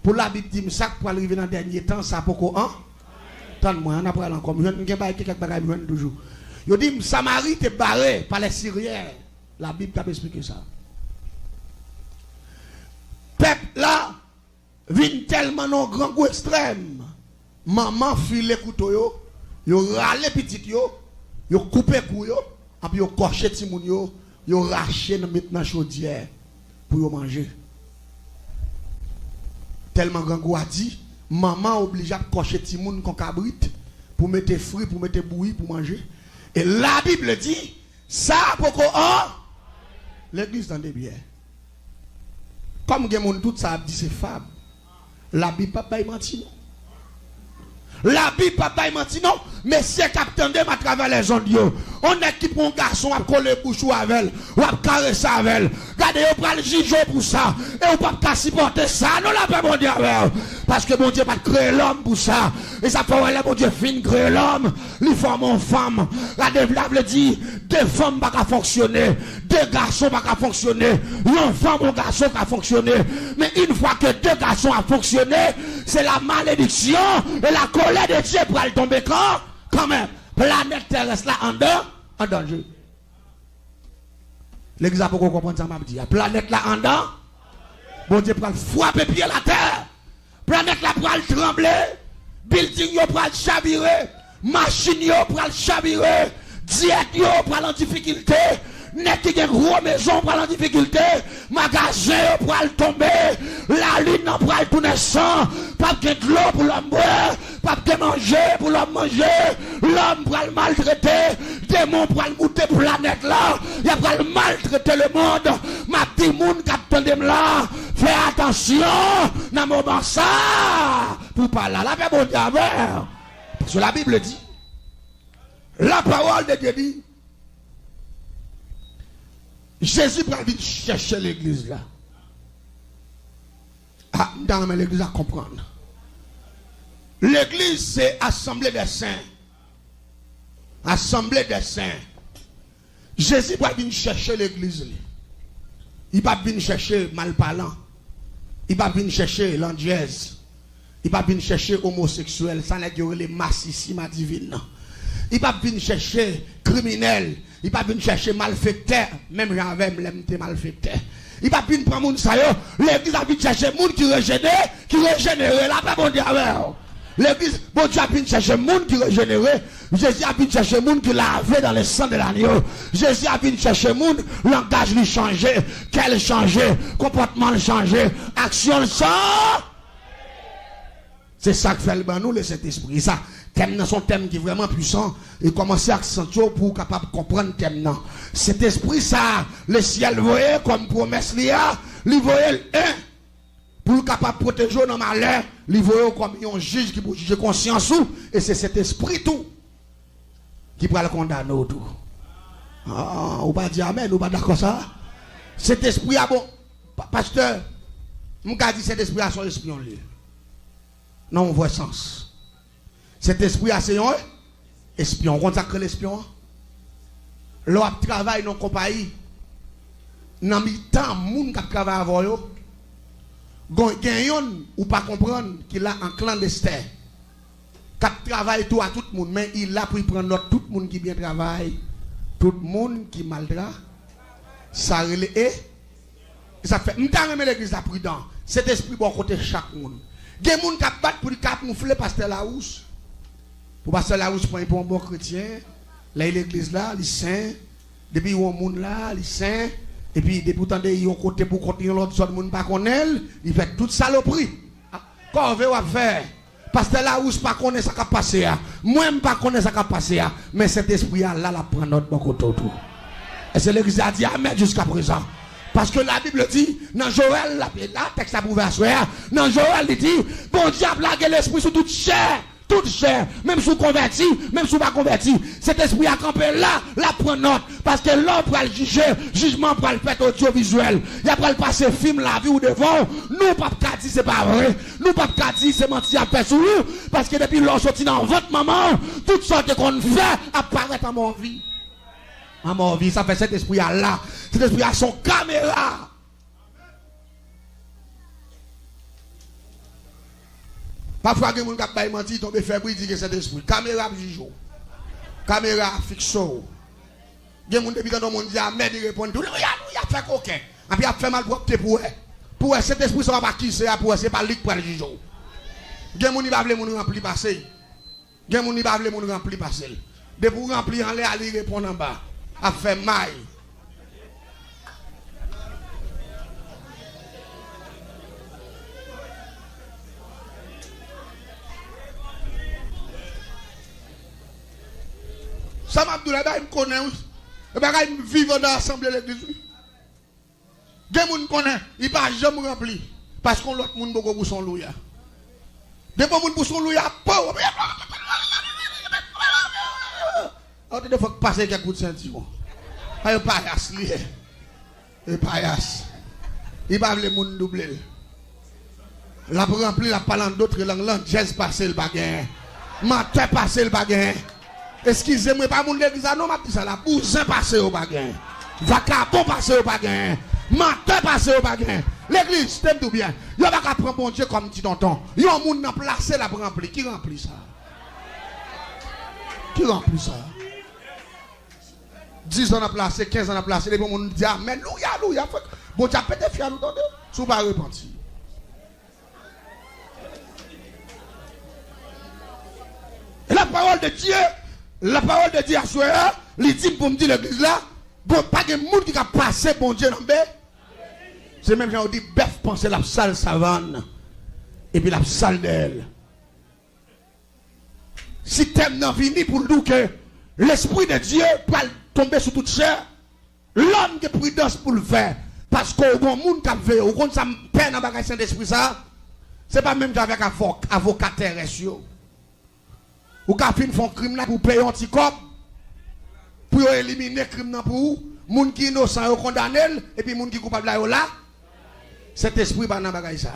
Pou Labib di m sa k pral rive nan dènye tan, sa poko an. Tann mwen, ann ap pral ankò. M jwenn, m gen bagay, gen kèk bagay m jwenn toujou. Yo di m Samari te bare pa lè Siryen. Labib k ap esplike sa. Pèp la vin tèlman nan yon grangou ekstrèm. Manman file kouto yo, yo rale pitit yo, yo koupe kou yo, anpi yo kòche timoun yo, yo rache nan met nan chodyè pou yo manje. Tèlman grangou a di, manman oblije ap kòche timoun kon kabrit pou mete fri, pou mete bouyi, pou manje. E Labib di, sa poko an, legliz tande byen. Kòm gen moun tout sa ap di se fab. Labib p ap bay manti non. Labib p ap bay manti non. Mesye k ap tande m atravè lèzond yo, yon nèg ki pran yon gason w ap kole bouch ou avè l, w ap karese avè l, gade yo pral jije w pou sa. E ou p ap ka sipòte sa non, lapè Bondye avè w. Paske Bondye pa t kreye lòm pou sa. E sa fè w wè lè Bondye fin kreye lòm, li fòme yon fanm. Gade, la vle di, de fanm pa ka fonksyone, de gason pa ka fonksyone, yon fanm, yon gason ka fonksyone. Men yon fwa ke de gason ap fonksyone, se la malediksyon e la kòlè de Dye pral tonbe kan, kanmenm. Planèt terès la an dan, an danje. Legliz la poko konprann sa m ap di a. Planèt la an dan, Bondye pral frape pye latè. Planèt la pral tranble, bilding yo pral chavire, machin yo pral chavire, dyèt yo pral an difikilte, nèg ki gen gwo mezon pral an difikilte, magazen yo pral tonbe, lalin nan pral tounen san, p ap gen dlo pou lòm bwè, p ap gen manje pou lòm manje, lòm pral maltrete, demon pral moute planèt la, y ap pral maltrete lemonn. M ap di moun k ap tande m la, fè atansyon nan moman sa a pou w pa la. Lapè Bondye avè w. Paske Labib di, la parole de Dieu di, Jezi pral vin chèche legliz la. A, m ta renmen legliz la konprann. Legliz se asanble dè sen. Asanble dè sen. Jezi pral vin chèche legliz li. Li p ap vin chèche malpalan. Li p ap vin chèche landjèz. Li p ap vin chèche omoseksyèl, sa nèg yo rele masisi madivin nan. Li p ap vin chèche kriminèl. Li p ap vin chèche malfektè, menm jan avè m lè m te malfektè. Li p ap vin pran moun sa yo. Legliz ap vin chèche moun ki rejene-, ki rejenere. Lapè Bondye avè w. Legliz, Bondye ap vin chèche moun ki rejenere. Jezi ap vin chèche moun ki lave dans le sang de l'agneau. Jezi ap vin chèche moun, langaj li chanje, kè l chanje, konpòtman l chanje, aksyon l chanje. Se sa k fè l ban nou Lesentespri. Sa, tèm nan se yon tèm ki vrèman pwisan. E kòmanse ak sant yo pou w kapab konprann tèm nan. Sentespri sa, lesyèl voye kòm pwomès li a, li voye l, en, pou l kapab pwoteje w nan malè, li voye w kòm yon jij ki pou jije konsyans ou, e se Sentespri tou ki pral kondane w tou. Ah, ou pa di amèn, ou pa dakò sa? Sentespri a bon, pa-, pastè, m ka di Sentespri a se yon espyon l ye. Nan yon vrè sans. Sentespri a se yon espyon. Ou konn sa k rele espyon an? Lè w ap travay nan yon konpayi, nan mitan moun k ap travay avè w yo, gon-, gen yonn ou pa konprann ki la an klandestè, k ap travay tou a tout moun, men li la pou l pran nòt tout moun ki byen travay, tout moun ki mal tra-, sa rele e E sa k fè, m ta renmen legliz la pridan. Sentespri bò kote chak moun. Gen moun k ap bat pou li ka ap moufle pastè Larous. Pou pastè Larous pran li pou yon bon kretyen, lè li legliz la, li sen. Depi yon moun la, li sen. Epi depi w tande yon kote pou kont li, yon lòt zòn, moun pa konnen l, li fè tout salopri. Kòve w ap fè. Pastè Larousse pa konnen sa k ap pase a. Mwen, m pa konnen sa k ap pase a. Men Sentespri a la, l ap pran nòt bò kote w tou. Èske legliz la di amèn jiskaprezan? Paske Labib di, nan Joèl, la, la tèks la pou ouvè aswè a, nan Joèl, li di, Bondye ap lage lespri sou tout chè. Tout chè, menm si w konvèti, menm si w pa konvèti, Sentespri a kanpe la, l ap pran nòt, paske lè w pral jije, jijman an pral fèt odyovizyèl. Y ap pral pase fim lavi w devan w. Nou p ap ka di se pa vre. Nou p ap ka di se manti y ap fè sou ou, paske depi lè w soti nan vant manman w, tout sa w te konn fè ap parèt anba w vi. Anba w vi, sa fè Sentespri a la. Sentespri a se yon kamera. Pafwa gen moun k ap bay manti, tonbe fèb, wi, di gen Sentespri. Kamera ap jije w. Kamera ap fikse w. Gen moun depi tande yon moun di amèn, li reponn tou, wi, ap, wi, ap fè koken. Epi ap fè malpwòpte pou wè. Pou wè Sentespri sa w ap akize a, pou wè se pa li k pral jije w. Gen moun li pa vle moun ranpli pase l. Gen moun li pa vle moun ranpli pase l. Depi w ranpli anlè a, li reponn anba. Ap fè may. Sa m ap di w la, e bagay m konnen, wi. E bagay m viv anndan asanble legliz, wi. Gen moun konnen, li pa janm ranpli, paske yon lòt moun poko pouse yon louya. Depi yon moun pouse yon louya, pow! Ou tande fòk pase kèk kout sentiwon. A yo payas li ye. E payas. Li pa vle moun double l. L ap ranpli, l ap pale an dòt lang, landjèz pase l pa genyen. Mantè pase l pa genyen. Eskize m, e pa moun legliz la non m ap di sa la. Bouzen pase yo pa genyen. Vakabon pase yo pa genyen. Mantè pase yo pa genyen. Legliz, tande m tou byen. Yo pa ka pran Bondye kòm ti tonton. Yon moun nan plase l ap ranpli. Ki ranpli sa? Ki ranpli sa? Dizan nan plase, kenz an nan plase, depi yon moun di amèn, louya, louya, fòk Bondye ap pete fyèl ou tande, si w pa repanti. E la pawòl de Dye, la pawòl de Dye aswè a, li di m pou m di legliz la, bon, pa gen moun ki ka pase Bondye nan be. Se menm jan yo di bèf panse l ap sal savann, epi l ap sal dèyè l. Si tèm nan vini pou l di w ke Lespri de Dye pral tonbe sou tout chè, lòm gen pridans pou l fè, paske w gon moun k ap veye w. Ou konn sa m pè nan bagay Sentespri sa a? Se pa menm jan avèk avòk-, avoka tèrès yo. Ou ka fin fè yon krim la pou peye yon ti kòb, pou yo elimine krim nan pou ou. Moun ki inosan, yo kondane l, epi moun ki koupab la, yo la. Sentespri pa nan bagay sa.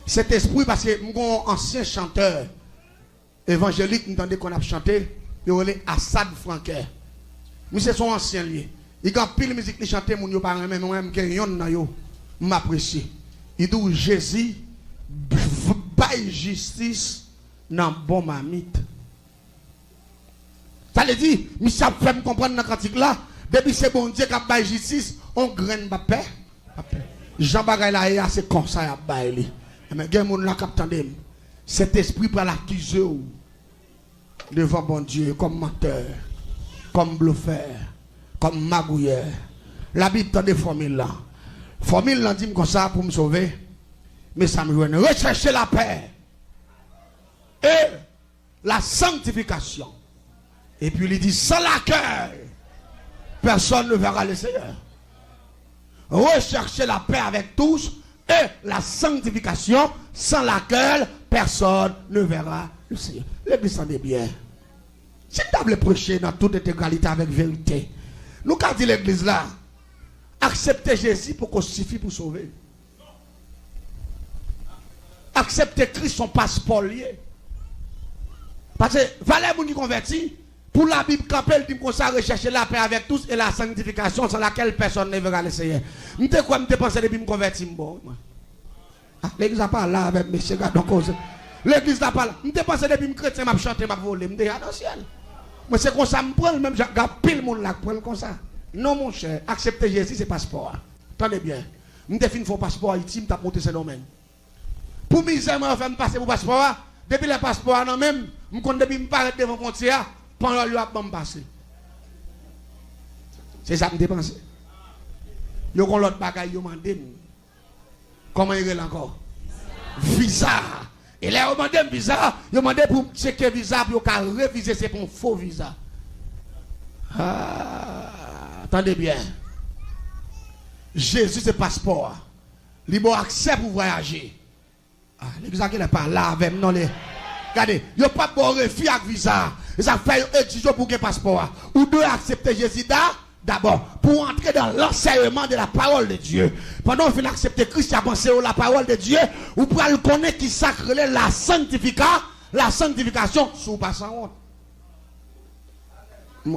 Sentespri, paske m gon ansyen chantè evanjelik, m tande konn ap chante, yo rele Asad Frankè. Misye se yon ansyen li ye. Li gen anpil mizik li chante, moun yo pa renmen, men mwen, m gen yonn nan yo, m apresye. Li di w, Jezi, bay jistis nan bon mamit. Sa vle di, misye ap fè m konprann nan kantik la, depi se Bondye k ap bay jistis, on grenn p ap pè, p ap pè. Jan bagay la ye a, se konsa y ap bay li. Enben, gen moun la k ap tande m. Sentespri pral akize w devan Bondye kòm mantè, kòm blofè, kòm magouyè. Labib, tande fòmil lan. Fòmil lan di m konsa pou m sove, men sa m jwenn. Rechèche lapè e la sanctification. Epi li di, sans laquelle personne ne verra le Seigneur. Recherchez la paix avec tous et la sanctification, sans laquelle personne ne verra le Seigneur. Legliz, tande byen. Si n ta vle preche nan tout entegralite avèk verite, nou ka di legliz la, aksepte Jezi poko sifi pou sove. Aksepte Kris se yon paspò l ye. Paske valè moun ki konvèti, pou Labib kanpe, l di m konsa, recherchez la paix avec tous et la sanctification sans laquelle personne ne verra le Seigneur. M te kwè, m te panse depi m konvèti, m bon, wi, mwen. Ah, legliz la pa la avè m, mesye, gad yon koze. Legliz la pa la. M te panse depi m kretyen, m ap chante, m ap vole, m deja nan syèl. Mwen, se konsa m pran l, menm jan gen anpil moun la k pran l konsa. Non, monchè, aksepte Jezi, se paspò a. Tande byen. M te fin fè yon paspò Ayiti, m t ap monte Sendomeng. Pou mizè mwen, yo fè m pase pou paspò a. Depi lè paspò a nan men m, m konn depi m parèt devan fwontyè a, panyòl yo ap ban m pase. Se sa m te panse. Yo gon lòt bagay yo mande m. Kòman yo rele ankò? Viza. E lè yo mande m viza, yo mande pou m tcheke viza pou yo ka revize se pa yon fo viza. Ah, tande byen. Jezi se paspò a. Li ba w aksè pou vwayaje. Ah, legliz la genlè pa la avè m non. Gade, yo p ap ba w refi ak viza a. E sa k fè yo egzije w pou w gen paspò a. Ou dwe aksepte Jezi da, dabò, pou w antre dans l'enseignement de la parole de Dieu. Pandan w fin aksepte Kris, y ap anseye w la parole de Dieu, ou pral konnen kisa k rele la sanctifica-, la sanctification, si w pa sanwont.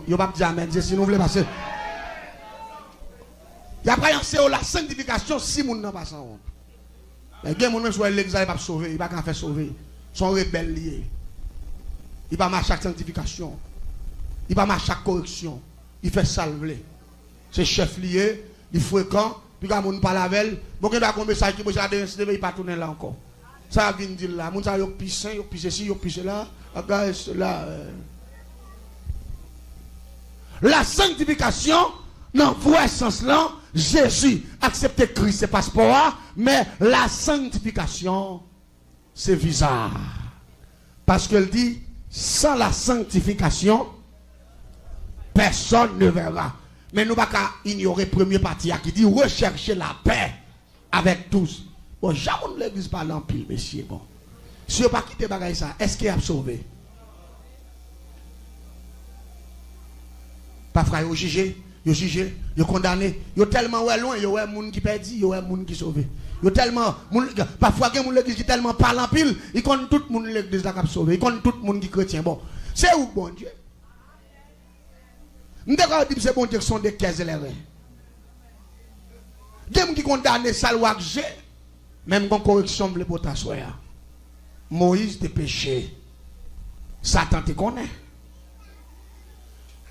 Yo p ap di amèn, se si nou vle, paske y ap pral anseye w la sanctification si moun nan pa sanwont. Men gen moun menm si w wè legliz la, li p ap sove, li pa ka fè sove. Se yon rebèl li ye. Li pa mache ak sanktifikasyon. Li pa mache ak koreksyon. Li fè sa l vle. Se chèf li ye, li frekan, piga moun pale avè l. Bon, gen dwa gon mesaj ki poze la demen, si demen, li pa tounen la ankò. Sa y ap vin di l la? Moun sa yo k pi sen, yo k pi sesi, yo k pi sela. Bagay sela. La sanctification, nan vrè sans lan, Jezi aksepte Kris se paspò a, men la sanctification, se viza a. Paske l di, sans la sanctification, personne ne verra. Men nou pa ka inyore premye pati a ki di, recherchez la paix avec tous. Bon, jan moun legliz pale anpil, mesye, bon. Si yo pa kite bagay sa, èske y ap sove? Pafwa yo jije, yo jije, yo kondane, yo tèlman wè lwen, yo wè moun ki pèdi, yo wè moun ki sove. Yo tèlman, moun, pafwa gen moun legliz ki tèlman pale anpil, li konn tout moun legliz la k ap sove, li konn tout moun ki kretyen. Bon, se ou k Bondye. M te ka di m se Bondye k sonde kè e lè ren. Gen moun ki kondane sa l wè ak je. Men m gon koreksyon m vle pote aswè a. Moyiz te peche. Satan te konnen.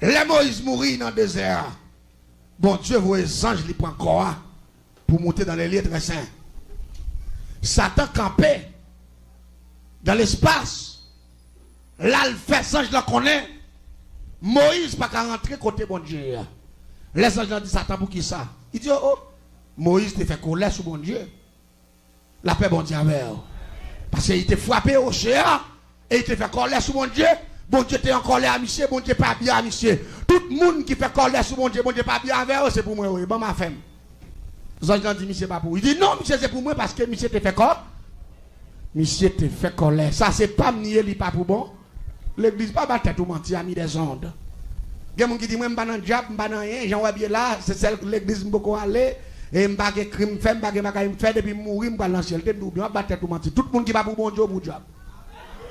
Lè Moyiz mouri nan dezè a, Bondye voye zanj li pran kò a pou moute dans les lieux très saints. Satan kanpe dans l'espace. L al fè zanj lan konnen Moyiz pa ka rantre kote Bondye ye a. Lè zanj lan di Satan, poukisa? Li di, o, o, Moyiz te fè kòlè sou Bondye. Lapè Bondye avè w. Paske li te frape woche a, e li te fè kòlè sou Bondye. Bondye te an kòlè a misye, Bondye pa byen a misye. Tout moun ki fè kòlè sou Bondye, Bondye pa byen avè yo, se pou mwen yo ye. Ban m afè m. Zanj lan di misye pa pou ou. Li di, non, misye se pou mwen paske misye te fè kò. Misye te fè kòlè. Sa se pa m li ye, li pa pou bon. Legliz, pa ba tèt ou manti, ami des ondes. Gen moun ki di, mwen, m pa nan djab, m pa nan anyen, jan w ap ye la, se sèl legliz m poko ale, e m pa gen krim m fè, m pa gen bagay m fè, depi m mouri, m pral nan syèl. Te m di w byen, w ap ba tèt ou manti. Tout moun ki pa pou Bondye, w pou djab.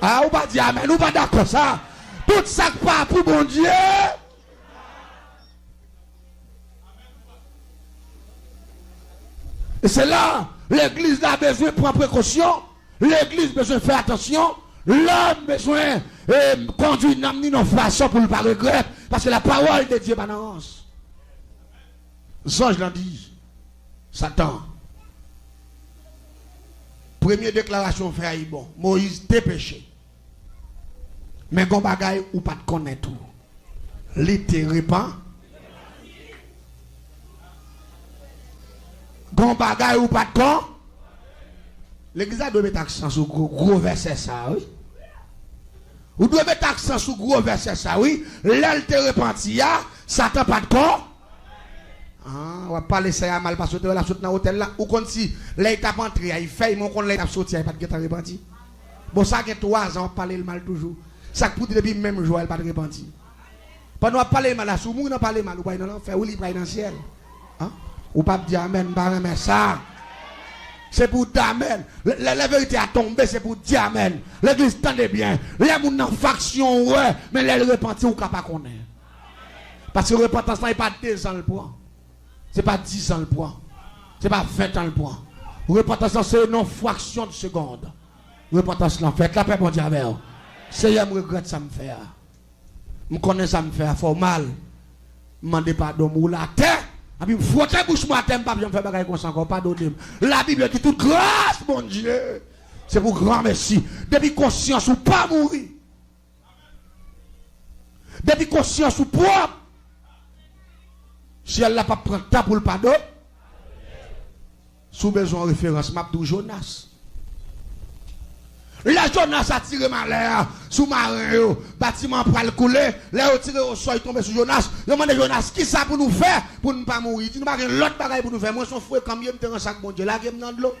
A, ou pa di amèn, ou pa dakò sa. Tout sa k pa pou Bondye. E se la, legliz la bezwen pran prekosyon, legliz bezwen fè atansyon, lòm bezwen, e, kondui nanm ni nan fason pou l pa regrèt, paske la parole de Dieu pa nan rans. Zanj lan di, Satan, premye deklarasyon w fè a, li bon. Moyiz te peche. Men gon bagay ou pa t konnen tou. Li te repan. Gon bagay ou pa t kon. Legliz la dwe met aksan sou gwo, gwo vèsè sa, wi. Ou dwe met aksan sou gwo vèsè sa, wi. Lè l te repanti a, Satan pa t kon. Ah, w ap pale sè a mal paske w te wè l ap sot nan otèl la. Ou konn si lè l t ap antre a, li fè l, men w konn lè l t ap soti a, li pa t gentan repanti. Bon, sa gen twa zan w ap pale l mal toujou. Sa k pou di depi menm jou a, li pa t repanti. Pandan w ap pale l mal la, si w mouri nan pale mal, ou pral nan lanfè, wi, li pral nan syèl. An? Ou p ap di amèn, m pa renmen sa. Se pou w di amèn. Lè, lè, lè verite a tonbe, se pou w di amèn. Legliz, tande byen. Lè moun nan faksyon w wè, men lè l repanti, ou ka pa konnen. Paske repantans lan, e pa de zan l pran. Se pa diz an l pran. Se pa ven tan l pran. Repantans lan, se nan yon fraksyon de segond. Repantans lan fèt. Lapè Bondye avè w. Seyè, m regrèt sa m fè a. M konnen sa m fè a fè w mal. M mande padon, m woule atè. Epi m fwote bouch mwen atè, m p ap janm fè bagay konsa ankò. Padone m. Labib di tout gras Bondye, se pou granmesi. Depi konsyans ou pa mouri. Depi konsyans ou pwòp, syèl la p ap pran tan pou l padone. Si w bezwen yon referans, m ap di w Jonas. Lè Jonas atire malè a sou maren yo, batiman an pral koule. Lè yo tire osò, li tonbe sou Jonas. Yo mande Jonas, "Kisa pou nou fè pou n pa mouri?" Li di, "Nou pa gen lòt bagay pou nou fè. Mwen se yon frekan m ye, m te ranse ak Bondye. Lage m nan dlo.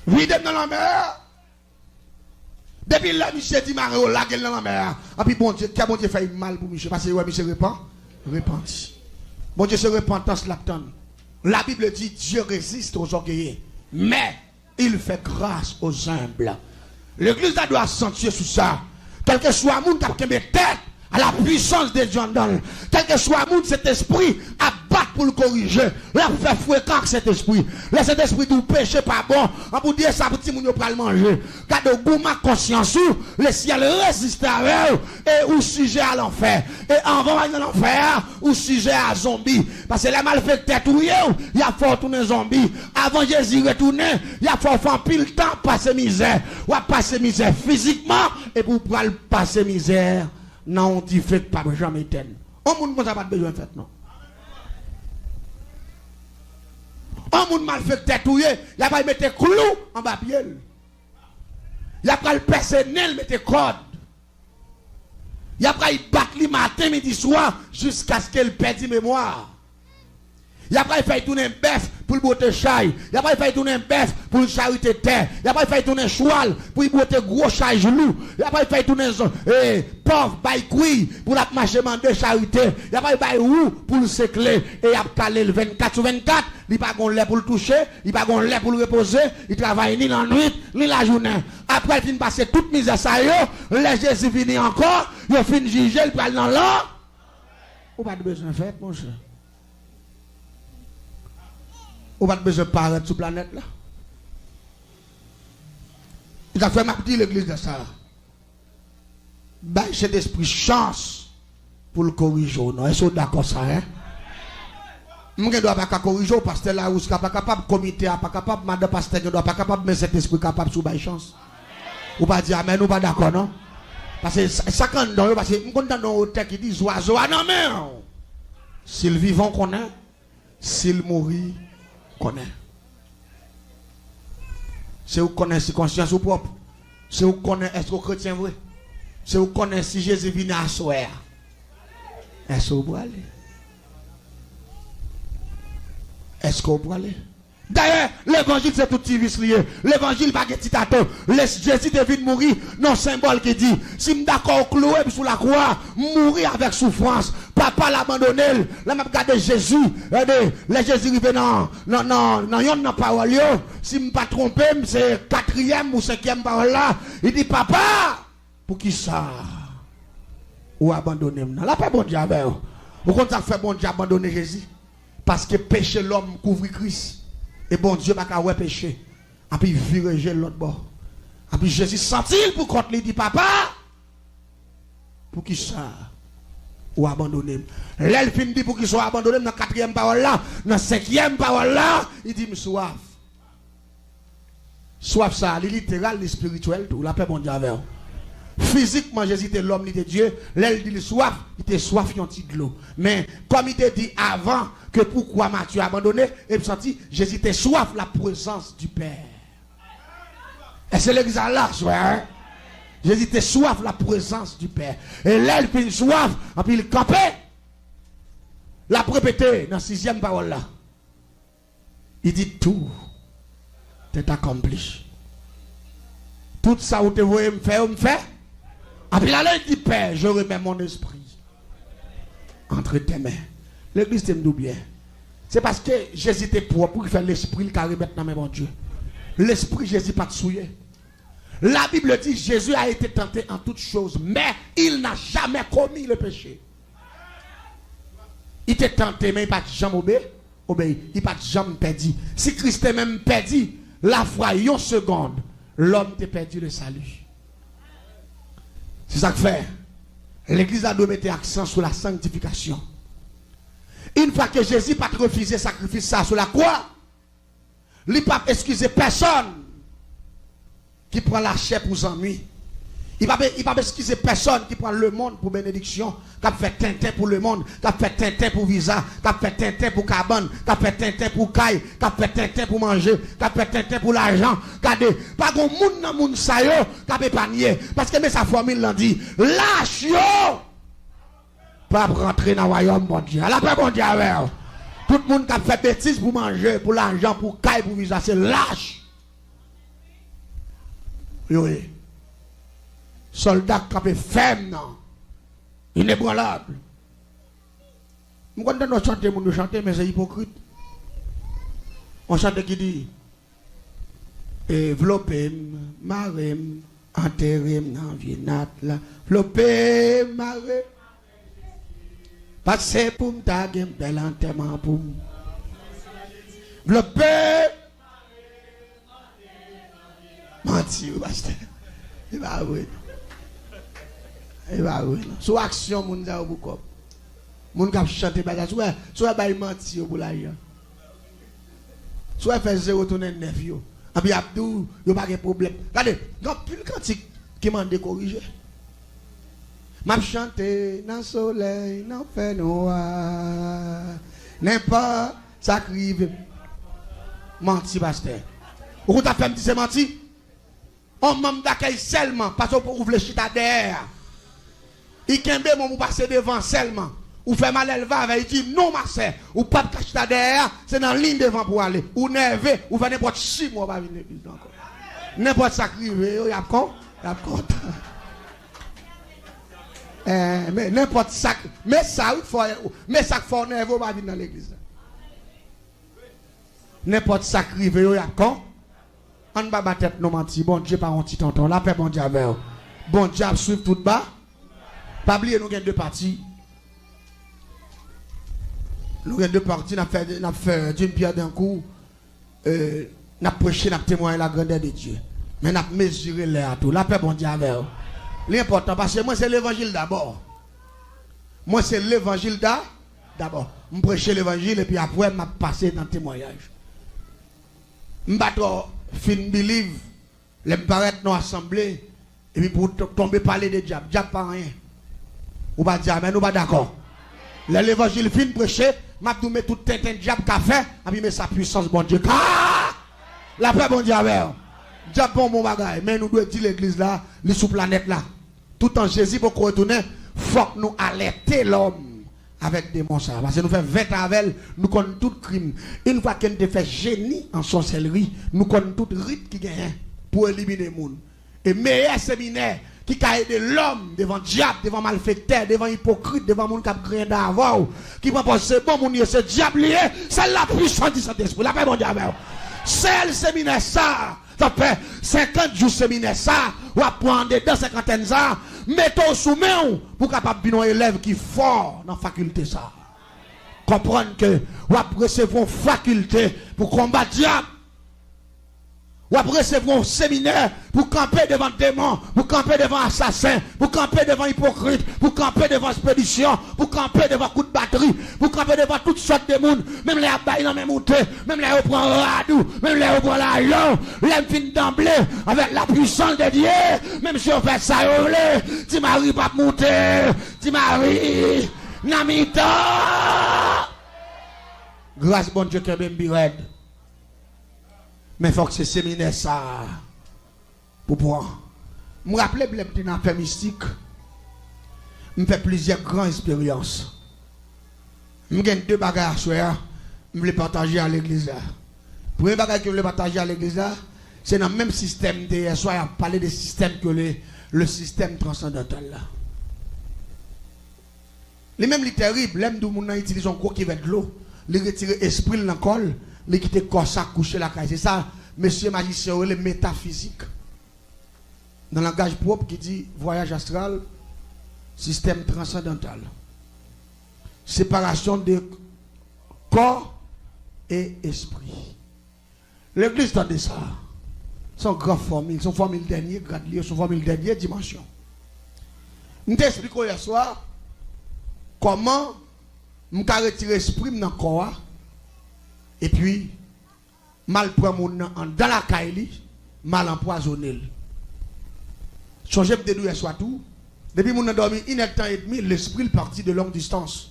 Vide m nan lanmè a." Depi lè misye di maren yo lage l nan lanmè a, anpi Bondye, kè Bondye fè mal pou misye, paske li wè misye repan, repanti. Bondye se repantans l ap tann. La Bible dit, Dieu résiste aux orgueilleux, mais il fait grâce aux humbles. L'église la doit accentuer sur ça. Kèlkeswa moun k ap kenbe tèt, a la puissance de Dieu anndan l. Kèlkeswa moun Sentespri ap bat pou l korije, l ap fè frekan ak Sentespri. Lè Sentespri di w peche pa bon, an pou di e sa pou timoun yo pral manje. Gade w goumen ak konsyans ou, lesyèl reziste avè w, e ou sijè a lanfè. E anvan w al nan lanfè a, ou sijè a zonbi. Paske lè malfektè touye w, y ap fè w tounen zonbi. Avan Jezi retounen, y ap fè w fè anpil tan pase mizè. W ap pase mizè fizikman, epi w pral pase mizè nan yon dife k p ap janm etèn. On moun konsa pa t bezwen fèt, non. On moun malfektè touye, y ap al mete klou anba pye l. Y ap al pèse nen l, mete kòd. Y ap al bat li maten, midi, swa, jiskaske l pèdi memwa. Y ap al fè l tounen bèf pou l bwote chay. Y ap al fè l tounen bèf pou l charite tè. Y ap al fè l tounen chwal pou l bwote gwo chaj lou. Y ap al fè l tounen zon, e, pòv bay kwi pou l ap mache mande charite. Y ap al bay wou pou l sekle. E y ap kale l vennkat sou vennkat. Li pa gon lè pou l touche. Li pa gon lè pou l repoze. Li travay ni lannwit, ni lajounen. Apre l fin pase tout mizè sa yo, lè Jezi vini ankò, yo fin jije l, pral nan lan. Ou pa t bezwen fèt, monchè. Ou pa t bezwen parèt sou planèt la. Se sa k fè m ap di legliz la sa. Bay Sentespri chans pou l korije w, non. Èske w dakò sa, en? M gen dwa pa ka korije w, pastè Larouska pa kapab, komite a pa kapab, madan pastè gen dwa pa kapab, men Sentespri kapab si w bay chans. Ou pa di amèn, ou pa dakò, non? Paske sa, sa k anndan w yo, paske m konn tande yon otè ki di, "Zwazo a nan men w. Si l vivan, w konnen. Si l mouri, w konnen." Se ou k konnen si konsyans ou pwòp. Se ou k konnen èske w kretyen vre. Se ou k konnen si Jezi vini aswè a. Èske w prale? Èske w prale? Dayè, levanjil se tout ti vis li ye. Levanjil pa gen ti tato. Lè Jezi te vin mouri, nan senbòl ki di, "Si m dakò w kloure m sou lakwa, m mouri avèk soufrans." Papa l abandone l. Lè m ap gade Jezi, gade, lè Jezi rive nan, nan, nan, nan yonn nan pawòl yo, si m pa twonpe m, se katriyèm ou senkyèm pawòl la, li di, "Papa, poukisa ou abandone m nan?" Lapè Bondye avè w. Ou konn sa k fè Bondye abandone Jezi? Paske peche lòm kouvri Kris. E Bondye pa ka wè peche. Anpi vire je l lòt bò. Anpi Jezi santi l pou kont li, di, "Papa, poukisa ou abandone m?" Lè l fin di, "Poukisa w abandone m?" Nan katriyèm pawòl la, nan senkyèm pawòl la, li di, "M swaf." Swaf sa a, li literal, li espirityèl tou. Lapè Bondye avè w. Fizikman, Jezi te lòm, li te Dye. Lè l di li swaf, li te swaf yon ti dlo. Men, kòm li te di avan ke poukwa Matye abandone, e m santi Jezi te swaf la prezans di Pè. Èske legliz la la, swè? Jezi te swaf la prezans di Pè. E lè l fin swaf, anpi l kanpe, l ap repete nan sizyèm pawòl la. Li di, "Tout est accompli." Tout sa ou te voye m fè yo, m fè. Anpi l ale, li di, "Pè, je remets mon esprit entre tes mains." Legliz te m di w byen. Se paske Jezi te pwòp wi ki fè lespri l ka remèt nan men Bondye. Lespri Jezi pa t souye. La Bible dit, Jésus a été tenté en toutes choses, mais il n'a jamais commis le péché. Li te tante, men li pa t janm obe-, obeyi. Li pa t janm pèdi. Si Kris te menm pèdi lafwa yon segond, lòm te pèdi le salut. Se sa k fè legliz la dwe mete aksan sou la sanktifikasyon. Yon fwa ke Jezi pa t refize sakrifis sa a sou lakwa, li p ap eskize pèsonn ki pran lachè pou zanmi. Li p ap, li p ap eskize pèsonn ki pran lemonn pou benediksyon, k ap fè tenten pou lemonn, k ap fè tenten pou viza, k ap fè tenten pou kabann, k ap fè tenten pou kay, k ap fè tenten pou manje, k ap fè tenten pou lajan. Gade, pa gon moun nan moun sa yo k ap epanye. Paske men sa fòmil lan di, lach yo p ap rantre nan wayòm Bondye a. Lapè Bondye avè w. Tout moun k ap fè betiz pou manje, pou lajan, pou kay, pou viza, se lach yo ye. Sòlda k kanpe fèm nan, inebranlab. M konn tande yon chante moun yo chante, men se ipokrit. Yon chante ki di, e, vlope m, mare m, antere m nan vye nat la. Vlope m, mare m. Paske pou m ta gen bèl antèman pou m. Vlope m. Manti wi, pastè. E pa vre non. E pa vre non. Sou aksyon moun sa yo pou kòb. Moun k ap chante bagay. Si w wè, si w wè bay manti yo pou lajan. Si w wè fè zewo tounen nèf yo. Anpi y ap di w, yo pa gen pwoblèm. Gade, gen anpil kantik ki mande korije. M ap chante nan solèy, nan fènwa. Nenpòt sa k rive. Manti, pastè. Ou konn sa k fè m di se manti? On manm dakèy sèlman, paske ou vle chita dèyè a. Li kenbe men w, ou pase devan sèlman. Ou fè malèv avè l, li di, "Non, ma sè, ou p ap ka chita dèyè a, se nan liy devan pou w ale." Ou nève, ou fè nenpòt sis mwa ou pa vin legliz la ankò. Nenpòt sa k rive yo, y ap kon, y ap kontan. Eh, men nenpòt sa k, men sa wi k fè w, men sa k fè w nève, ou pa vin nan legliz la. Nenpòt sa k rive yo, y ap kon. Ann pa ba tèt nou manti, Bondye pa yon ti tonton. Lapè Bondye avè w. Bondye ap swiv tout ba. Pa bliye nou gen de pati. Nou gen de pati, n ap fè, n ap fè d'une pierre deux coups. Euh, n ap preche, n ap temwaye la grandeur de Dieu. Men n ap mezire lè a tou. Lapè Bondye avè w. Li enpòtan paske mwen se levanjil dabò. Mwen se levanjil da, dabò. M preche levanjil epi apre m ap pase nan temwayaj. M pa twò fin believe lè m parèt nan asanble, epi pou w t-, tonbe pale de dyab. Dyab pa anyen. Ou pa di amèn, ou pa dakò. Lè levanjil fin preche, m ap di w men tout tenten dyab ka fè, epi men sa pwisans Bondye ka. Lapè Bondye avè w. Dyab pa yon bon bagay, men nou dwe di legliz la, li sou planèt la. Toutan Jezi poko retounen, fòk nou alète lòm avèk demon sa a. Paske nou fè vent avè l, nou konn tout krim. Yon fwa ke n te fè jeni an sòsèlri, nou konn tout rit ki genyen pou elimine moun. E meyè seminè ki ka ede lòm devan dyab, devan malfektè, devan ipokrit, devan moun k ap griyen dan avè w, ki pran pòz se bon moun ye, se dyab li ye, se la puissance du Saint-Esprit. Lapè Bondye avè w. Sèl seminè sa a, Sa fè senkant jou seminè sa, w ap pran andedan senkantèn sa, mete w sou men w pou w kapab vin yon elèv ki fò nan fakilte sa. Konprann ke w ap resevwa yon fakilte pou konbat dyab. W ap resevwa yon seminè pou kanpe devan demon, pou kanpe devan asasen, pou kanpe devan ipokrit, pou kanpe devan espedisyon, pou kanpe devan kout batri, pou kanpe devan tout sòt de moun, menm lè y ap bay nan men moute, menm lè yo pran rad ou, menm lè yo pran lajan w, lè m fin danble avèk la puissance de Dieu, menm si yo fè sa yo vle, Ti Mari p ap moute, Ti Mari nan mitan. Gras Bondye kenbe m pi rèd. Men fòk se seminè sa a pou pran. M raple m lè m te nan afè mistik, m fè plizyè gran esperyans. M gen de bagay aswè a, m vle pataje a legliz la. Premye bagay ke m vle pataje a legliz la, se nan menm sistèm m te yè swa, y ap pale de sistèm ke le, le sistèm transandantal la. Li menm li tèrib, lè m di w moun nan itilize yon gwo kivèt dlo, li retire espri l nan kò l, li kite kò sa kouche lakay. Se sa mesye majisyen yo rele metafizik. Nan langaj pwòp ki di vwayaj astral, sistèm transandantal. Separasyon de kò e espri. Legliz, tande sa. Se yon gran fòmil, se yon fòmil dènye grad li ye, se yon fòmil dènye dimansyon. M te esplike w yè swa kòman m ka retire espri m nan kò a, epi m al pran moun nan anndan lakay li, m al anpwazonnen l. Sonje m te di w yèswa tou, depi moun nan dòmi inèdtan edmi, lespri l pati de long distans.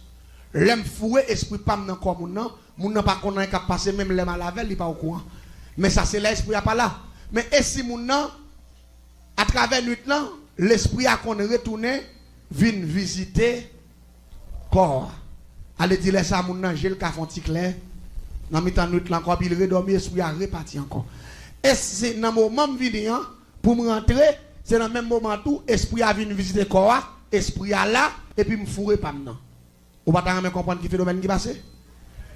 Lè m foure espri pa m nan kò moun nan, moun nan pa konn anyen k ap pase, menm lè m al avè l, li pa okouran. Men sa se lè espri a pa la. Men e si moun nan, atravè nwit lan, lespri a konn retounen vin vizite kò a. Ale di lè sa a moun nan je l ka fè yon ti klè nan mitan nwit lan ankò, epi l redòmi, espri a repati ankò. E se nan moman m vini an, pou m rantre, se nan menm moman an tou, espri a vin vizite kò a, espri a la, epi m foure pa m nan. Ou pa ta renmen konprann ki fenomèn ki pase?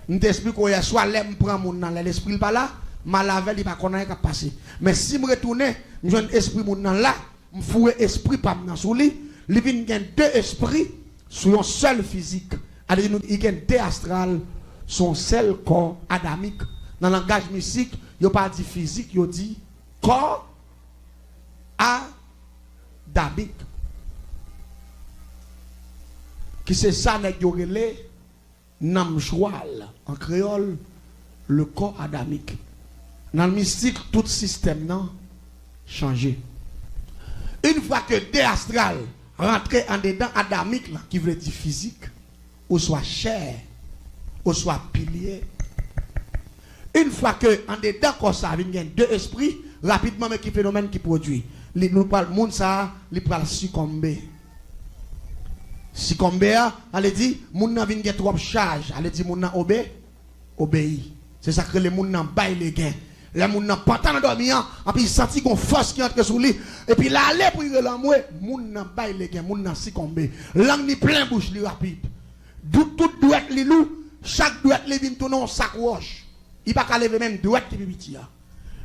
M te esplike w yèswa, lè m pran moun nan, lè lespri l pa la, m al avè l, li pa konn anyen k ap pase. Men si m retounen, m jwenn espri moun nan la, m foure espri pa m nan sou li, li vin gen de espri sou yon sèl fizik. Ale di nou, li gen de astral sou yon sèl kò adamik. Nan langaj mistik, yo pa di fizik, yo di kò adamik. Ki se sa nèg yo rele nanm chwal, an kreyòl, le corps adamique. Nan mistik, tout sistèm nan chanje. Yon fwa ke de astral rantre andedan adamik lan, ki vle di fizik, oswa chè, oswa pilye. Yon fwa ke andedan kò sa a vin gen de espri, rapidman, men ki fenomèn ki pwodui? Li, nou pral, moun sa a, li pral sikonbe. Sikonbe a, ale di, moun nan vin gen twòp chaj, ale di, moun nan obe, obeyi. Se sa k rele moun nan bay legen. Lè moun nan pantan nan dòmi an, anpi l santi gon fòs ki antre sou li, epi l ale pou l rele anmwe, moun nan bay legen, moun nan sikonbe. Lang li plen bouch li rapid. Tout, tout dwèt li lou, chak dwèt li vin tounen yon sak wòch. Li pa ka leve menm dwèt ki pi piti a.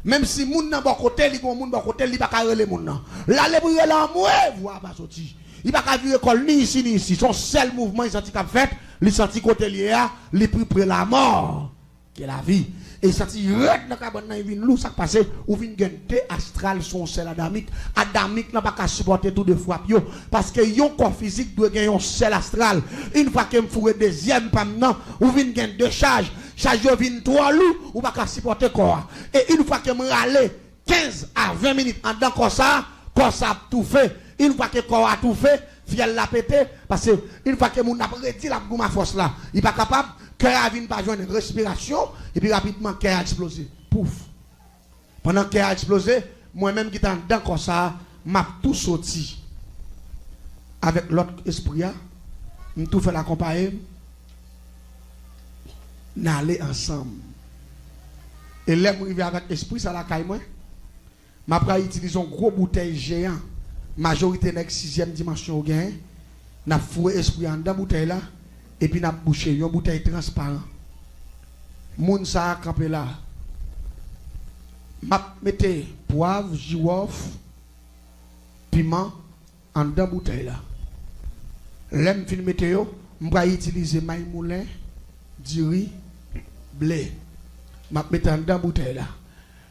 Menm si moun nan bò kote, li gen yon moun bò kote, li pa ka rele moun nan. L ale pou l rele anmwe, vwa a pa soti. Li pa ka vire kò l ni isi ni isi. Se yon sèl mouvman li santi k ap fèt, li santi kote l ye a, li pi pre lamò ke lavi. E li santi rèd nan kabann nan, li vin lou, sa k pase, ou vin gen de astral sou yon sèl adamik. Adamik lan pa ka sipòte tou de frap yo, paske yon kò fizik dwe gen yon sèl astral. Yon fwa ke m foure dezyèm pa m nan, ou vin gen de chaj. Chaj yo vin twò lou, ou pa ka sipòte kò a. E yon fwa ke m rale kenz a ven minit anndan kò sa a, kò sa ap toufe. Yon fwa ke kò a toufe, fyèl la pete, paske yon fwa ke moun ap redi, l ap goumen a fòs la, li pa kapab, kè a vin pa jwenn respirasyon, epi rapidman kè a eksploze. Pouf! Pandan kè a eksploze, mwen menm ki te anndan kò sa a, m ap tou soti avèk lòt espri a, m tou fè l akonpaye m, n ale ansanm. E lè m rive avèk espri sa lakay mwen, m ap pral itilize yon gwo boutèy jeyan. Majorite nèg sizyèm dimansyon yo genyen. N ap foure espri a anndan boutèy la, epi n ap bouche yon boutèy transparan. Moun sa a kanpe la. M ap mete pwav, jiwòf, piman anndan boutèy la. Lè m fin mete yo, m pral itilize may moulen, diri, ble. M ap mete anndan boutèy la.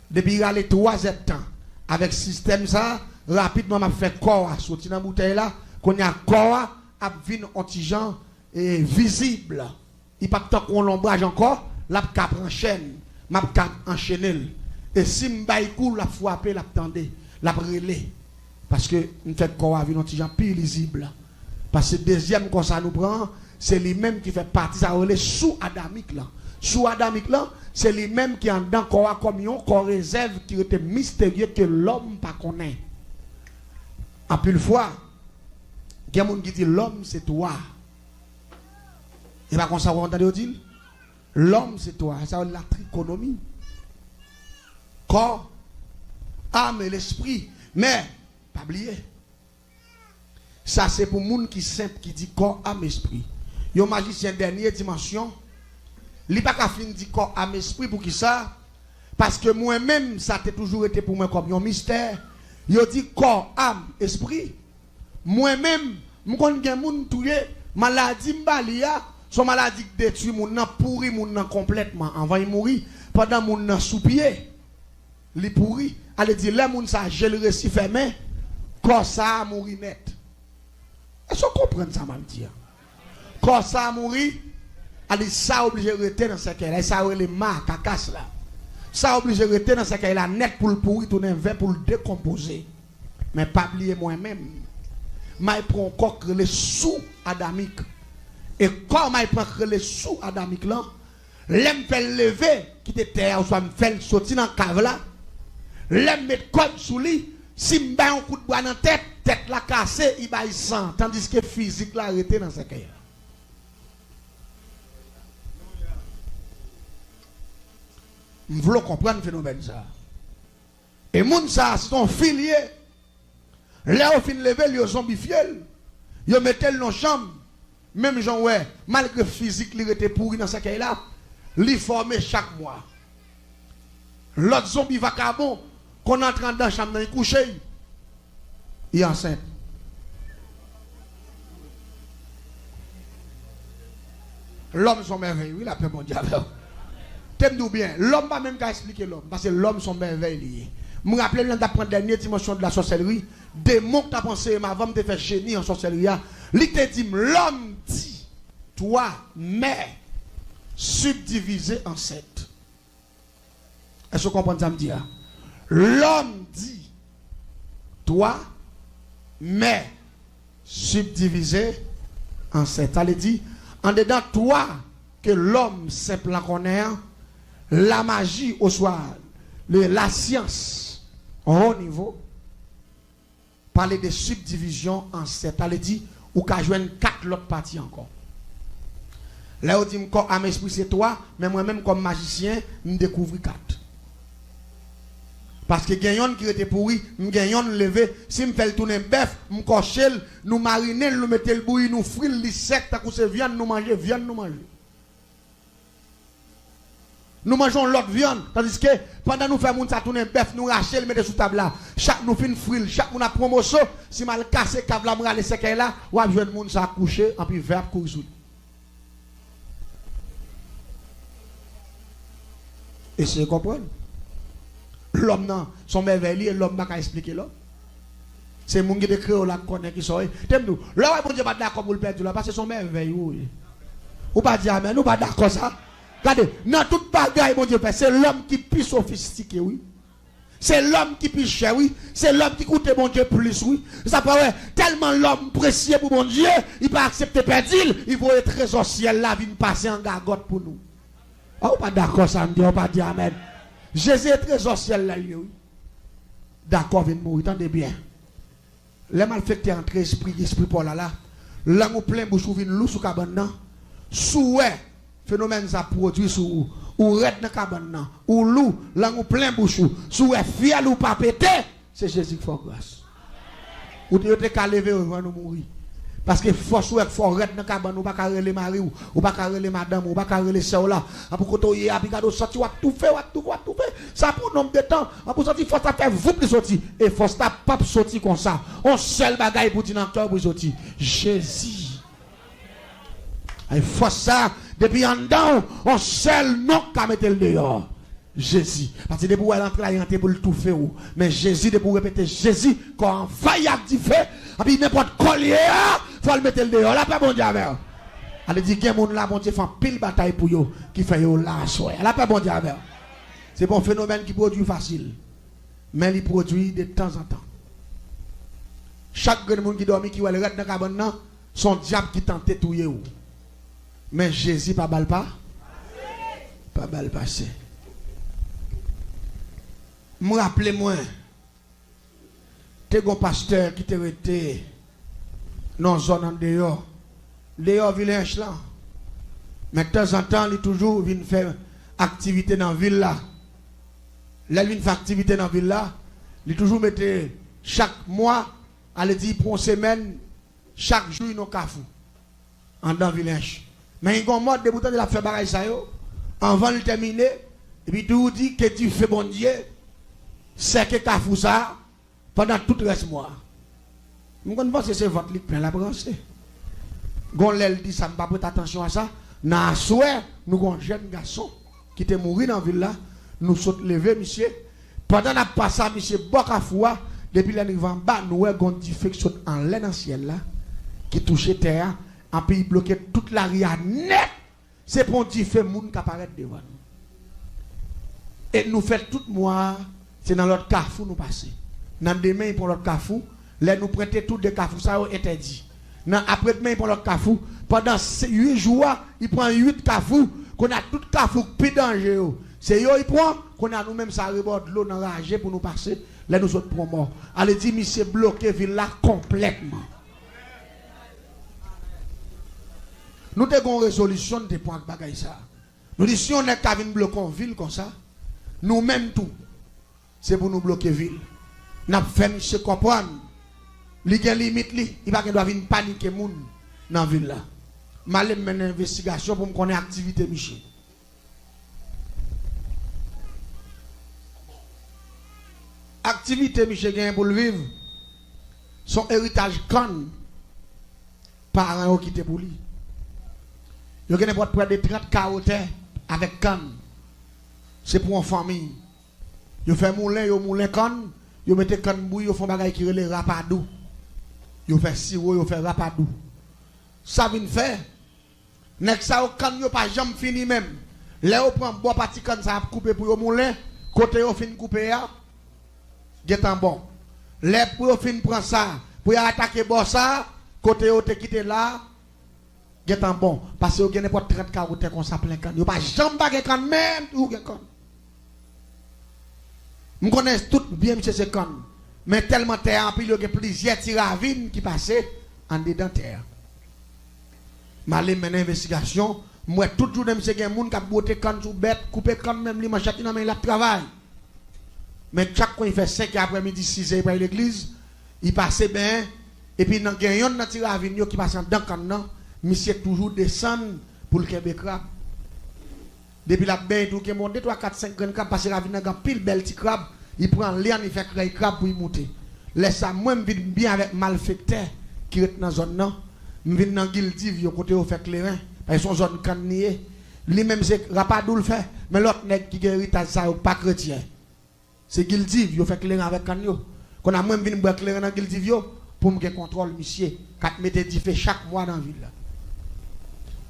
Depi rale twa zèdtan, avèk sistèm sa a, rapidman m ap fè kò a soti nan boutèy la. Kounye a, kò a ap vin on ti jan, e, vizib. Li p ap tankou yon lonbraj ankò, l ap ka pran chèn, m ap ka anchene l. E si m bay kou, l ap frape, l ap tande, l ap rele. Paske m fè kò a vin yon ti jan pi lizib. Paske dezyèm kò sa nou pran an, se li menm ki fè pati sa yo rele sou adamik lan. Sou adamik lan, se li menm ki anndan kò a kòm yon kò rezèv ki rete misterye ke lòm pa konnen. Anpil fwa, gen moun ki di lòm se twa. E pa konsa w ap tande yo di l? Lòm se twa, sa yo rele la trikonomi. Kò, am e lespri. Men, pa bliye, sa se pou moun ki senp, ki di kò, am, espri. Yon majisyen dènye dimansyon, li pa ka fin di kò, am, espri. Poukisa? Paske mwen menm, sa te toujou rete pou mwen kòm yon mistè. Yo di kò, am, espri. Mwen menm, m konn gen moun touye, maladi m ba li a, se yon maladi k detwi moun nan, pouri moun nan konplètman anvan l mouri, pandan moun nan sou pye, li pouri. Ale di, lè moun sa a je l resi fèmen, kò sa a mouri nèt. Èske w konprann sa m ap di a? Kò sa a mouri, ale sa oblije rete nan sèkèy la, e sa yo rele ma, kakas la. Sa oblije rete nan sèkèy la nèt pou l pouri, tounen vè, pou l dekonpoze. Men pa bliye mwen menm. M al pran yon kò k rele sou adamik. E kò m al pran k rele sou adamik lan, lè m fè l leve, kite tè a, oswa m fè l soti nan kav la, lè m met kòd sou li, si m bay yon kout bra nan tèt, tèt la kase, li bay san, tandiske fizik la rete nan sèkèy la. M vle w konprann fenomèn sa a. E moun sa a, se yon fi l ye. Lè yo fin leve l, yo zonbifye l. Yo mete l nan chanm. Menm jan w wè, malgre fizik li rete pouri nan sèkèy la, li fòme chak mwa. Lòt zonbi vakabon konn antre anndan chanm nan, li kouche, li ansent. Lòm se yon mèvèy, wi, lapè Bondye avè w. Te m di w byen, lòm pa menm ka esplike lòm, paske lòm se yon mèvèy li ye. M raple m lè m t ap pran dènye dimansyon de la sòsèlri, demon k t ap anseye m avan m te fè jeni an sòsèlri a, li te di m, lòm di twa, mè sibdivize an sèt. Èske w konprann sa m di a? Lòm di twa, mè sibdivize an sèt. Sa vle di, andedan twa ke lòm senp lan konnen an, lamaji oswa le, lasyans ho nivo pale de sibdivizyon an sèt. Sa vle di, ou ka jwenn kat lòt pati ankò. Lè yo di m kò, am, espri se twa, men mwen menm kòm majisyen, m dekouvri kat. Paske gen yonn ki rete pouri, m gen yonn leve, si m fè l tounen bèf, m kòche l, nou marinen l, nou mete l bouyi, nou fri l, li sèk tankou se vyann nou manje, vyann nou manje. Nou manje yon lòt vyann, tandiske pandan nou fè moun sa tounen bèf, nou rache l, mete sou tab la. Chak nou fin fri l, chak moun ap pran moso, si m al kase kav la, m rale sèkèy la, w ap jwenn moun sa kouche, anpi vè ap kouri sou li. Eseye konprann. Lòm nan, se yon mèvèy li ye, lòm pa ka esplike lòm. Se moun ki te kreye w la k konnen kisa w ye. Te m di w, lè w wè Bondye pa t dakò pou l pèdi w la, paske se yon mèvèy ou ye. Ou pa di amèn, ou pa dakò sa. Gade, nan tout bagay Bondye fè, se lòm ki pi sofistike, wi. Se lòm ki pi chè, wi. Se lòm ki koute Bondye plis, wi. Sa fè w wè, tèlman lòm presye pou Bondye, li pa aksepte pèdi l, li voye trezò syèl la vin pase an gagòt pou nou. A, ou pa dakò sa m di, ou pa di amèn. Jezi e trezò syèl la l ye, wi. Dakò, vin mouri, tande byen. Lè malfektè antre espri, espri pa w la la, lang ou plen bouch ou vin lou sou kabann nan. Si w wè fenomèn sa pwodui sou ou, ou rèd nan kabann nan, ou lou, lang ou plen bouch ou, si w wè fyèl ou pa pete, se Jezi k fè w gras. Ou te, yo te ka leve yo jwenn ou mouri. Paske fòs ou wè k fè w rèd nan kabann, ou pa ka rele mari w, ou pa ka rele madanm ou, ou pa ka rele sè w la. Anpi kote w ye a, pi gade w santi w ap toufe, w ap toufe, w ap toufe. Sa pou nonb de tan. Anpi w santi fòs la fè voup li soti. E fòs la p ap soti konsa. On sèl bagay pou di nan kè w pou l soti. Jezi. Ay fòs sa, depi anndan w, on sèl non k ka mete l deyò. Jezi. Paske depi w wè l antre la, li antre pou l toufe w. Men Jezi, depi w repete Jezi, kò anvayi ak dife. Epi nenpòt kò l ye a, fò l mete l deyò. Lapè Bondye avè w. Ale di, gen moun la, Bondye fè anpil batay pou yo, ki fè yo la aswè. Lapè Bondye avè w. Se pa yon fenomèn ki pwodui fasil. Men li pwodui de tanzantan. Chak grenn moun ki dòmi, ki wè l rèd nan kabann nan, se yon dyab ki tante touye w. Men Jezi pa ba l pa, pa ba l pase. M raple mwen, te gon pastè ki te rete nan zòn andeyò, deyò Vilèch lan. Men tanzantan, li toujou vin fè aktivite nan vil la. Lè l vin fè aktivite nan vil la, li toujou mete chak mwa, ale di pou yon semèn, chak jou li nan kafou, anndan Vilèch. Men li gon mòd, depi w tande l ap fè bagay sa yo, anvan l tèmine, epi tou di, ke dife Bondye sèke kafou sa a pandan tout rès mwa a. M konn panse se vant li k plen, l ap ranse. Gon lè l di sa, m pa prete atansyon a sa. Nan aswè, nou gon jèn gason ki te mouri nan vil la, nou sot leve misye. Pandan n ap pase a misye bò kafou a, depi lè n rive anba, nou wè gon dife k sot anlè nan syèl la, ki touche tè a, anpi l bloke tout lari a nèt. Se pa yon dife moun ka parèt devan nou. E nou fè tout mwa a, se nan lòt kafou nou pase. Nan demen, li pran lòt kafou. Lè nou prente tou de kafou sa yo entèdi. Nan apre demen, li pran lòt kafou. Pandan se uit jou a, li pran uit kafou. Kounye a, tout kafou k pi danje yo, se yo li pran. Kounye a, nou menm, sa rebò dlo nan raje pou nou pase. Lè nou sot pran mò, ale di misye bloke vil la konplètman. Nou te gen yon rezolisyon nou te pran ak bagay sa. Nou di si yon nèg ka vin bloke yon vil konsa, nou menm tou, se pou nou bloke vil. N ap fè misye konprann li gen limit li, li pa gen dwa vin panike moun nan vil la. M ale m mennen envestigasyon pou m konnen aktivite misye. Aktivite misye genyen pou l viv, se yon eritaj kann paran yo kite pou li. Yo gen nenpòt prè de trant kawo tè avèk kann. Se pou yon fanmi. Yo fè moulen, yo moulen kann, yo mete kann bouyi, yo fè yon bagay ki rele rapadou. Yo fè siwo, yo fè rapadou. Sa vin fè, nèg sa yo, kann yo pa janm fini menm. Lè yo pran bò pati kann sa ap koupe pou yo moulen, kote yo fin koupe a, gentan bon. Lè pou yo fin pran sa, pou yo atake bò sa, kote yo te kite la, gentan bon. Paske yo gen nenpòt trant kawo tè konsa plen kann. Yo pa janm pa gen kann, menm tou gen kann. M konnen tout byen misye se kann. Men tèlman tè a anpil, yo gen plizyè ti ravin ki pase andedan tè a. M ale mennen envestigasyon, m wè tout jounen misye gen moun k ap bwote kann sou bèt, koupe kann menm, li manchèt li nan men, l ap travay. Men chak kou li fè senkè aprèmidi, sizè, li pral legliz, li pase benyen, epi nan gen yonn nan ti ravin yo ki pase anndan kann nan, misye toujou desann pou l kenbe krab. Depi l ap benyen tou, kenbe yon de, twa, kat, senk grenn krab, paske ravin nan gen anpil bèl ti krab, li pran lyann, li fè krèy krab pou li moute. Lè sa, mwen, m vin byen avèk malfektè ki ret nan zòn nan. M vin nan Gildiv yo, kote yo fè kleren, paske se yon zòn kann li ye. Li menm, se rapadou l fè, men lòt nèg ki gen eritaj sa yo pa kretyen. Se Gildiv, yo fè kleren avèk kann yo. Kounye a mwen, m vin bwè kleren nan Gildiv yo pou m gen kontwòl misye k ap mete dife chak mwa nan vil la.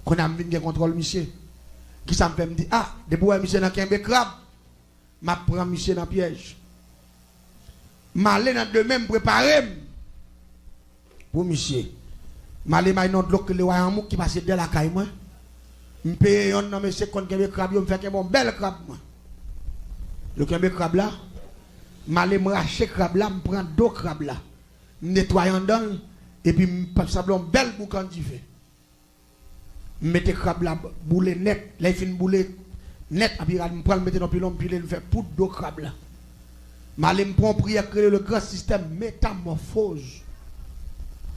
Kounye a m vin gen kontwòl misye. Kisa m fè? M di, a, depi w wè misye nan kenbe krab, m ap pran misye nan pyèj. M ale nan demen, m prepare m pou misye. M ale may nan dlo k rele Wayanmouk ki pase dèyè lakay mwen. M peye yonn nan mesye k konn kenbe krab yo, m fè kenbe yon bèl krab mwen. Yo kenbe krab la. M ale m rache krab la, m pran do krab la. M netwaye anndan l, epi m p-, sanble yon bèl boukan dife. M mete krab la boule nèt. Lè l fin boule nèt, epi rad m pran l, m mete nan pilon, m pile l, m fè poud do krab la. M ale m pran yon priyè k rele le gran sistèm metamòfoz.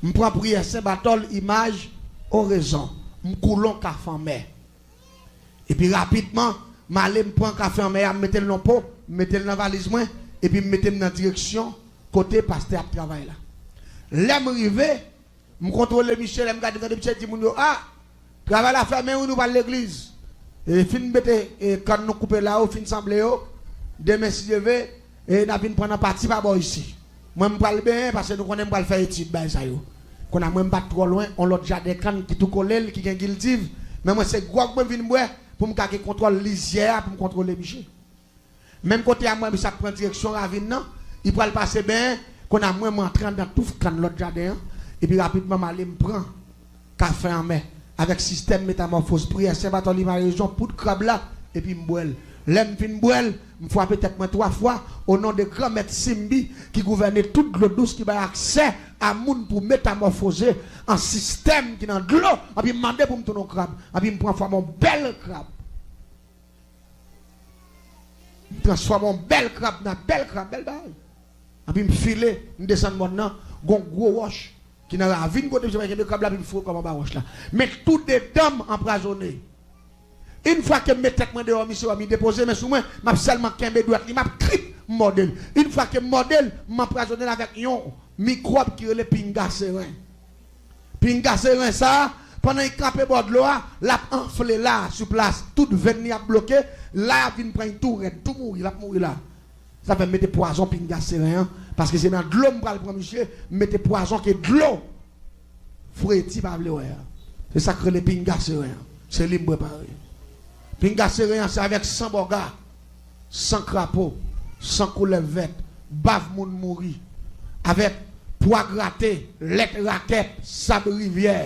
M pran priyè Sen Batòl, imaj, orezon. M koule yon kafe anmè. Epi rapidman, m ale m pran kafe anmè a, m mete l nan po, m mete l nan valiz mwen, epi m mete m nan direksyon kote pastè ap travay la. Lè m rive, m kontwole misye, lè m gade, m tande misye di moun yo, a, travay la fèmen wi, nou pral legliz. E fin mete, e, kann nou koupe la yo, fin sanble yo. Demen, si Dye ve, e n ap vin pran nan pati pa bò isi. Mwen, m pral benyen, paske nou konnen m pral fè etid bay sa yo. Kounye a, mwen, m pa t twò lwen, on lòt jaden kann ki tou kole l, ki gen Gildiv. Men mwen, se gwòg mwen vin bwè, pou m ka gen kontwòl lizyè a, pou m kontwole misye. Menm kote a, m wè misye ap pran direksyon ravin nan, li pral pase benyen, kounye a mwen, m antre anndan touf kann lòt jaden an, epi rapidman, m ale, m pran kafe anmè, avèk sistèm metamòfoz, priyè Sen Batòli Marezon, poud krab la, epi m bwè l. Lè m fin bwè l, m frape tèt mwen twa fwa, o non de Granmèt Simbi, ki gouvène tout dlo dous, ki bay aksè a moun pou metamòfoze an sistèm ki nan dlo, epi m mande pou m tounen yon krab, epi m pran fòm yon bèl krab. M transfòme yon bèl krab nan bèl krab, bèl bagay. Epi m file, m desann mòn nan, gon gwo wòch ki nan ravin kote misye kenbe krab la, epi m foure kò m anba wòch la. Men tou de dan m anpwazonnen. Yon fwa ke m met tèt mwen deyò, misye wè m, li depoze men sou mwen, m ap sèlman kenbe dwèt li, m ap krip, m mòde l. Yon fwa ke m mòde l, m anpwazonnen l avèk yon mikwòb ki rele pinga seren. Pinga seren sa a, pandan li kanpe bò dlo a, l ap anfle la, sou plas. Tout venn li ap bloke, la ap vin pran li tou rèd, tou mouri, l ap mouri la. Sa fè m mete pwazon pinga seren an, paske se nan dlo m pral pran misye, m mete pwazon ke dlo fredi pa vle wè a. Se sa k rele pinga seren an. Se li m prepare. Pinga seren an, se avèk san bòga, san krapo, san koulèv vèt, bav moun mouri, avèk pwa grate, lèt rakèt, sab rivyè,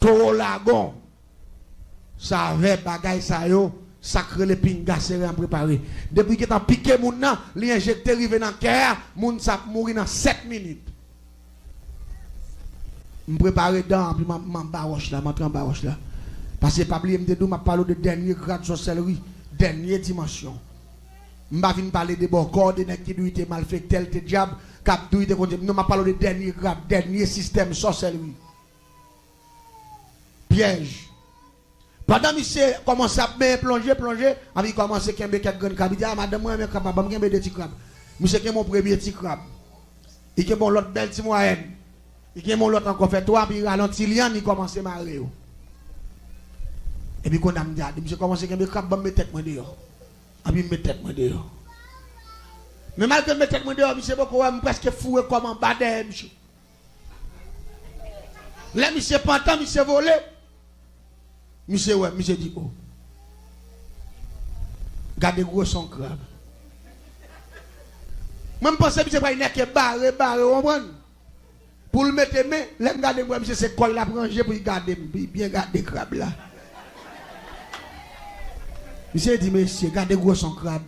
towo lagon. Savè bagay sa yo, sa k rele pinga sere an prepare. Depi gentan pike moun nan, li enjekte rive nan kè a, moun sa ap mouri nan sèt minit. M prepare dan an, pi m, m anba wòch la, m antre anba wòch la. Paske pa bliye m te di w, m ap pale w de dènye grad sòsèlri, dènye dimansyon. M pa vin pale de bòkò, de nèg ki dwe te malfektè, l te dyab, k ap dwe te kondye. Non, m ap pale w de dènye grad, dènye sistèm sòsèlri. Pyèj. Pandan misye kòmanse ap benyen, plonje, plonje, anpi li kòmanse kenbe kèk grenn krab. Li di, "A, madanm mwen renmen krab, ban m kenbe de ti krab." Misye kenbe yon premye ti krab. Li kenbe yon lòt bèl ti mwayèn. Li kenbe yon lòt ankò, fè twa, anpi li rale yon ti lyann, li kòmanse mare yo. Epi kounye a m di, "A, misye kòmanse kenbe krab, ban m met tèt mwen deyò." Anpi m met tèt mwen deyò. Men malgre m met tèt mwen deyò, misye poko wè m, m prèske foure kò m anba dèyè misye. Lè misye pantan, misye vole. Misye wè, misye di, "O, gade gwosè yon krab." Mwen, m panse misye pral nèke bare, bare, w konprann? Pou l mete men, lè m gade, m wè misye se kò l ap ranje pou l gade m, pou l byen gade krab la. Misye di, "Mesye, gade gwosè yon krab."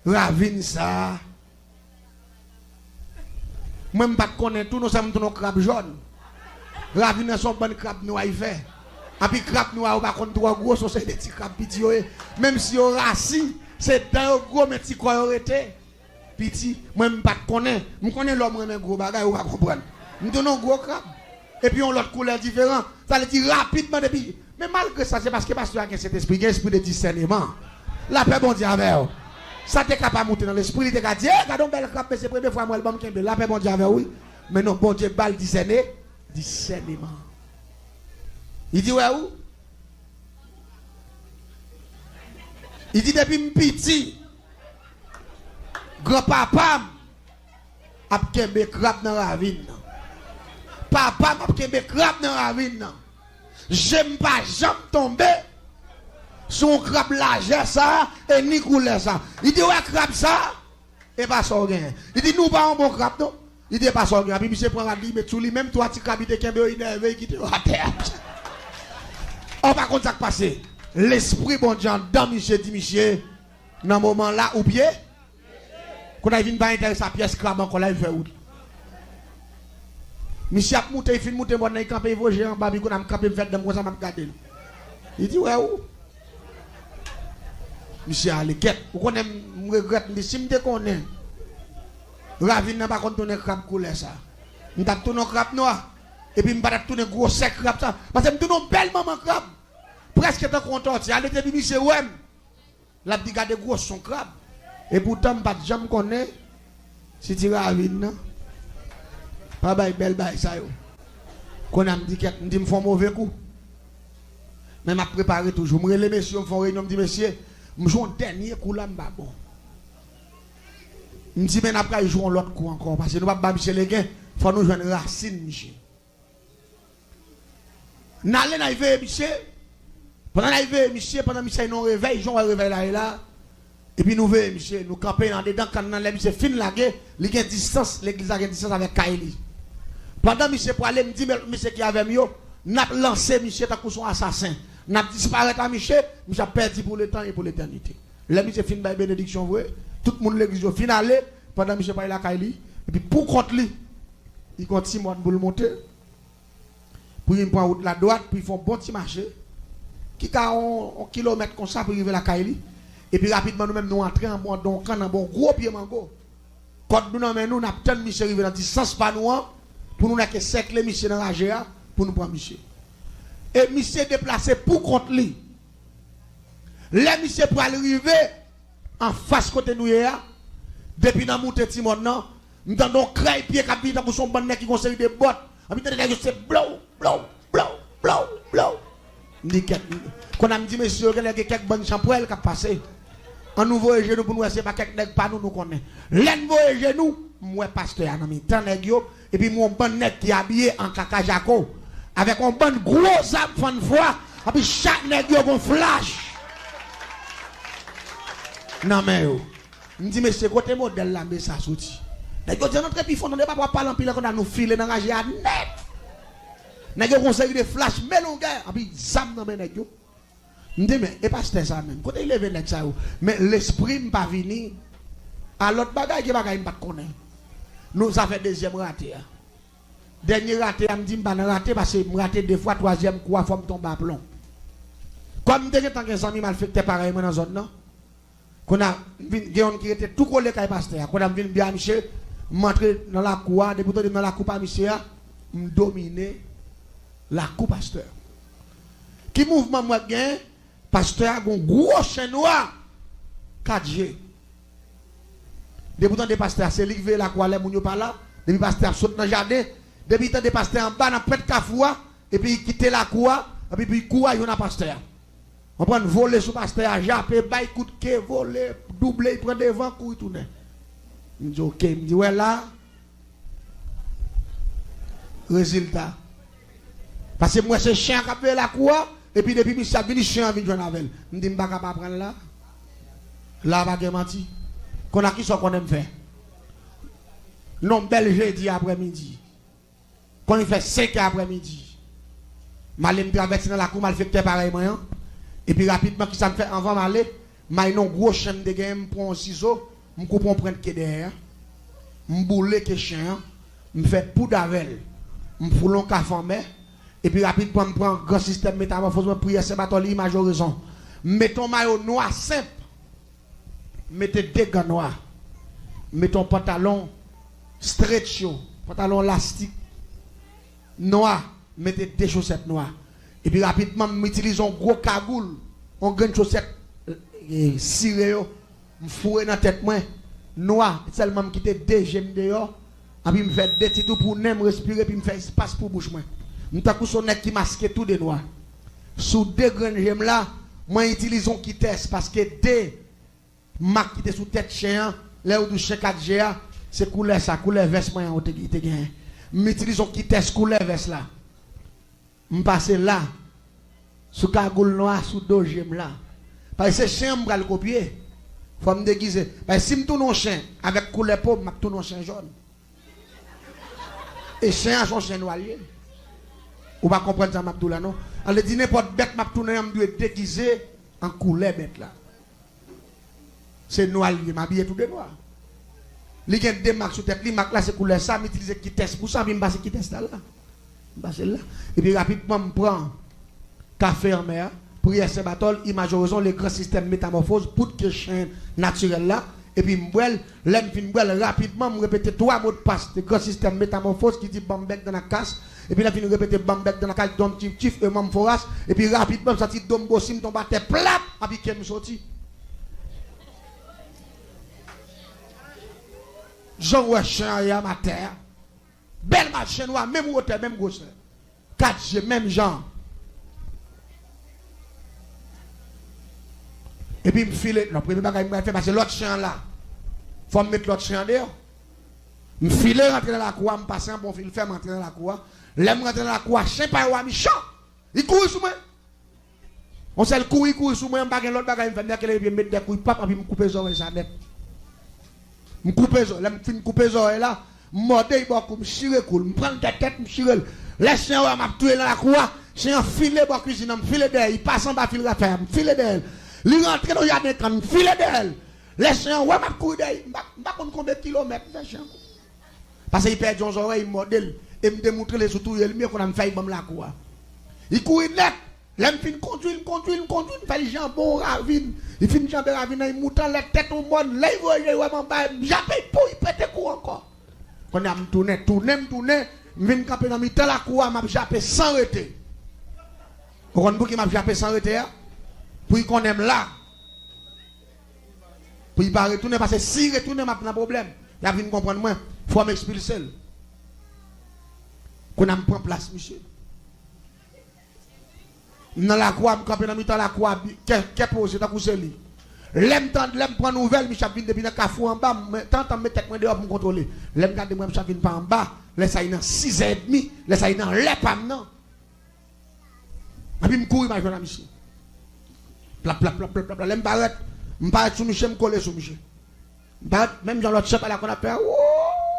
Ravin sa a. Mwen, m pa t konnen tou, non, sa m tounen yon krab jòn. Ravin nan se yon bann krab nwa li fè. Anpi krab nwa yo pa konn twò gwo, se yon seri de ti krab piti yo ye. Menm si yo rasi, se dan yo gwo, men ti kò yo rete piti. Mwen, m pa t konnen. M konnen lè w renmen gwo bagay, ou ka konprann. M tounen yon gwo krab. Epi yon lòt koulè diferan. Sa vle di rapidman depi. Men malgre sa, se paske pastè a gen Sentespri, gen espri de disèneman. Lapè Bondye avè w. Sa te ka pa moute nan lespri, li te ka di, "E, gade yon bèl krab, men se premye fwa m wè l, ban m kenbe l." Lapè Bondye avè w, wi. Men non, Bondye ba l disène, disèneman. Li di, "Wè ou?" Li di, "Depi m piti, granpapa m ap kenbe krab nan ravin nan. Papa m ap kenbe krab nan ravin nan. Je m pa janm tonbe sou yon krab lajè sa a e ni koulè sa a." Li di, "Wè krab sa a, e pa sa w genyen." Li di, "Nou pa yon bon krab, non." Li di, "E pa sa w genyen." Epi misye pran rad li, met sou li, menm twa ti krab li te kenbe yo, li nève, li kite yo atè a. Ou pa konn sa k pase. Lespri Bondye anndan misye di misye, nan moman la, ou pye Kounye a, li vin pa enterese a pyès krab ankò, la, li fè wout. Misye ap moute, li fin moute bò nan, li kanpe, li voye je anba, pi kounye a m kanpe, m fè dan m konsa, m ap gade l. Li di, "Wè ou?" Misye ale, kèt. Ou konnen, m, m regrèt, m di, "Si m te konnen ravin nan pa konn tounen krab koulè sa, m t ap tounen yon krab nwa, epi m pa t ap tounen gwosè krab sa, paske m tounen yon bèl manman krab, prèske tankou yon tòti." Ale, depi misye wè m, l ap di, "Gade gwosè yon krab." Epoutan, m pa t janm konnen si ti ravin nan pa bay bèl bagay sa yo. Kounye a, m di, "Kèt," m di, "M fè yon move kou." Men m ap prepare toujou. M rele mesye yo, m fè yon reyinyon, m di, "Mesye, m jwe yon dènye kou la, m pa bon." M di, "Men n ap pral jwe yon lòt kou ankò, paske nou p ap ba misye legen, fò nou jwenn rasin misye." N ale, n al veye misye. Pandan n al veye misye, pandan misye nan yon revèy, jan w wè revèy la ye la, epi nou veye misye, nou kanpe andedan kann nan, lè misye fin lage, li gen distans, legliz la gen distans avèk kay li. Pandan misye prale, m di, "Men lòt mesye ki avè m yo, n ap lanse misye tankou se yon asasen. N ap disparèt a misye, misye ap pèdi pou letan e pou letènite." Lè misye fin bay benediksyon vre, tout moun legliz yo fin ale, pandan misye prale lakay li, epi pou kont li, li gen yon ti mòn pou l monte. Pou li pran wout la dwat, pou li fè yon bon ti mache, ki ka yon, yon kilomèt konsa pou li rive lakay li. Epi rapidman, nou menm, nou antre anba, anba yon kann, anba yon gwo pye mango. Kòd nou nan men nou, n ap tann misye rive nan distans pa nou an, pou nou nèke sèkle misye nan raje a, pou nou pran misye. E misye deplase pou kont li. Lè misye pral rive anfas kote nou ye a, depi nan moute ti mòn nan, m tande yon krèy pye k ap vini tankou se yon bann nèg ki gen yon seri de bòt. Anpi tande nèg yo se blow, blow, blow, blow, blow. M di kèt. Kounye a m di mesye yo, genlè gen kèk bann chanpwèl k ap pase. Ann nou voye je nou pou nou wè se pa kèk nèg pa nou nou konnen. Lè n voye je nou, m wè pastè a nan mitan nèg yo, epi m wè yon bann nèg ki abiye an kaka jako, avèk yon bann gwo zam fann fwa, anpi chak nèg yo gen yon flach nan men yo. M di, "Mesye, kote modèl lame sa soti?" Nèg yo di, "Ann antre pi fon, tande papa w ap pale anpil, konn nou file nan raje a nèt." Nèg yo gon seri de flash, men longè, anpi zam nan men nèg yo. M di, "Men, e pastè sa menm? Kote l leve nèg sa yo?" Men lespri m pa vini a lòt bagay ke bagay m pa t konnen. Nou, sa fè dezyèm rate a. Dènye rate a, m di m pa nan rate, paske m rate de fwa, twazyèm kou a, fò m tonbe aplon. Kòm m te gentan gen zanmi malfektè parèy mwen nan zòn nan, kounye a, m vin gen youn ki rete tou kole kay pastè a. Kounye a, m vin di a misye, m antre nan lakou a, depi w tande m nan lakou pa misye a, m domine lakou pastè a. Ki mouvman m wè k genyen? Pastè a gon gwo chen nwa, kat je. Depi w tande pastè a, se li k veye lakou a lè moun yo pa la. Depi pastè a ap sot nan jaden, depi tande pastè a anba nan pwent kafou a, epi li kite lakou a, epi pou li kouri youn a pastè a. Konprann, vole sou pastè a, jape, bay kout ke, vole, double, li pran devan, kouri tounen. M di, "Oke," m di, "Wè la, rezilta." Paske m wè se chen an k ap veye lakou a, epi depi misye ap vini, chen an vin jwenn avè l. M di, "M pa ka pa pran l la." La pa gen manti. Konn a kisa w konnen m fè? Non, bèl jedi aprèmidi. Konn li fè senkè aprèmidi. M ale, m travèse nan lakou malfektè parèy mwen an. Epi rapidman, kisa m fè anvan m ale? M al nan gwo chen m te genyen, m pran yon sizo, m koupe yon pwent ke dèyè a. M boule ke chen an, m fè poud avè l. M foule yon kafou anmè, epi rapidman m pran gran sistèm metamòfoz mwen, priyè, sen batò, li, imaj, orezon. M mete yon mayo nwa senp, m mete de gan nwa, m mete yon pantalon stretch yo, pantalon lastik nwa, m mete de chosèt nwa. Epi rapidman, m itilize yon gwo kagoul, yon grenn chosèt, e, sire yo, m foure nan tèt mwen, nwa, sèlman m kite de je m deyò, epi m fè de ti twou pou nen m respire, epi m fè espas pou bouch mwen. M tankou se yon nèg ki maske tou de nwa. Sou de grenn je m la, mwen itilize yon kitès, paske de mak ki te sou tèt chen an, lè yo di w chen kat je a, se koulè sa, koulè vès mwen an, ou te, te genyen. M itilize yon kitès koulè vès la. M pase la, sou kagoul nwa, sou do je m la. Paske se chen an m pral kopye. Fò m degize. Paske si m tounen yon chen avèk koulè po m, m ap tounen yon chen jòn. E chen an se yon chen nwa l ye. Ou pa konprann sa m ap di w la, non? An vle di, nenpòt bèt m ap tounen an, m dwe degize an koulè bèt la. Se nwa l ye, m abiye tou de nwa. Li gen de mak sou tèt li, mak la se koulè sa, m itilize kitès pou sa, epi m pase kitès la la. M pase l la. Epi rapidman, m pran kafe anmè a, priyè sen batò, imaj orezon, le gran sistèm metamòfoz, poud ke chen natirèl la, epi m bwè l. Lè m fin bwè l, rapidman, m repete twa modpas de gran sistèm metamòfoz ki di, "Ban m bèk dan nan kas." Epi lè m fin repete, "Ban m bèk dan nan kas," dom tif tif, e manm foras. Epi rapidman, m santi do m bosi, m tonbe atè plat, epi ke m soti. Jan w wè chen an ye a, m atè a. Bèl mak chen nwa, menm wotè, menm gwosè. Kat je, menm jan. Epi m file, non, premye bagay m pral fè, pase lòt chen an la. Fò m met lòt chen an deyò. M file rantre nan lakou a, m pase anba yon fil fè, m rantre nan lakou a. Lè m rantre nan lakou a, chen pa yo a mechan. Li kouri sou mwen. Yon sèl kou, li kouri sou mwen, m pa gen lòt bagay m fè, m dekale pye m met de kou, li pap, epi m koupe zòrèy sa nèt. M koupe zò-, lè m fin koupe zòrèy la, m mòde l bò kou, m chire kou l, m pran l dèyè tèt, m chire l. Lè chen an wè m ap touye nan lakou a, chen an file bò kwizin nan, m file dèyè, li pase anba fil rafè a, m file dèyè l. Li rantre nan jaden kann, m file dèyè l. Lè chen an wè m ap kouri dèyè, m pa, m pa konn konbyen kilomèt m fè chen an kouri. Paske li pèdi yon zòrèy, m mòde l, e m te moutre l sou touye l, m ye konn a m fè l ban m lakou a. Li kouri nèt. Lè m fin kondui l, m kondui l, m kondui l, m fè l janbe yon ravin. Li fin janbe ravin nan, li moute anlè tèt yon mòn. Lè li voye je, li wè m anba, m jape, pou li pete kou ankò. Kounye a m tounen, tounen, m tounen, m vin kanpe nan mitan lakou a, m ap jape san rete. Ou konn pouki m ap jape san rete a? Pou li konnen m la. Pou li pa retounen, paske si li retounen, m ap nan pwoblèm. Y ap vin konprann mwen. Fò m ekspilse l. Kounye a m pran plas misye. M nan lakou a, m kanpe nan mitan lakou a, bi-, kè, kè poze, tankou se li. Lè m tande, lè m pran nouvèl, misye ap vin depi nan kafou anba, m, tantan m met tèt mwen deyò pou m kontwole. Lè m gade, m wè misye ap vin pa anba, lè sa li nan sizè edmi, lè sa li nan lè pa m nan. Epi m kouri, m al jwenn a misye. Plap, plap, plap, plap, plap, plap. Lè m parèt, m parèt sou misye, m kole sou misye. M parèt, menm jan lòt chen pa la konn ap fè, wouuup!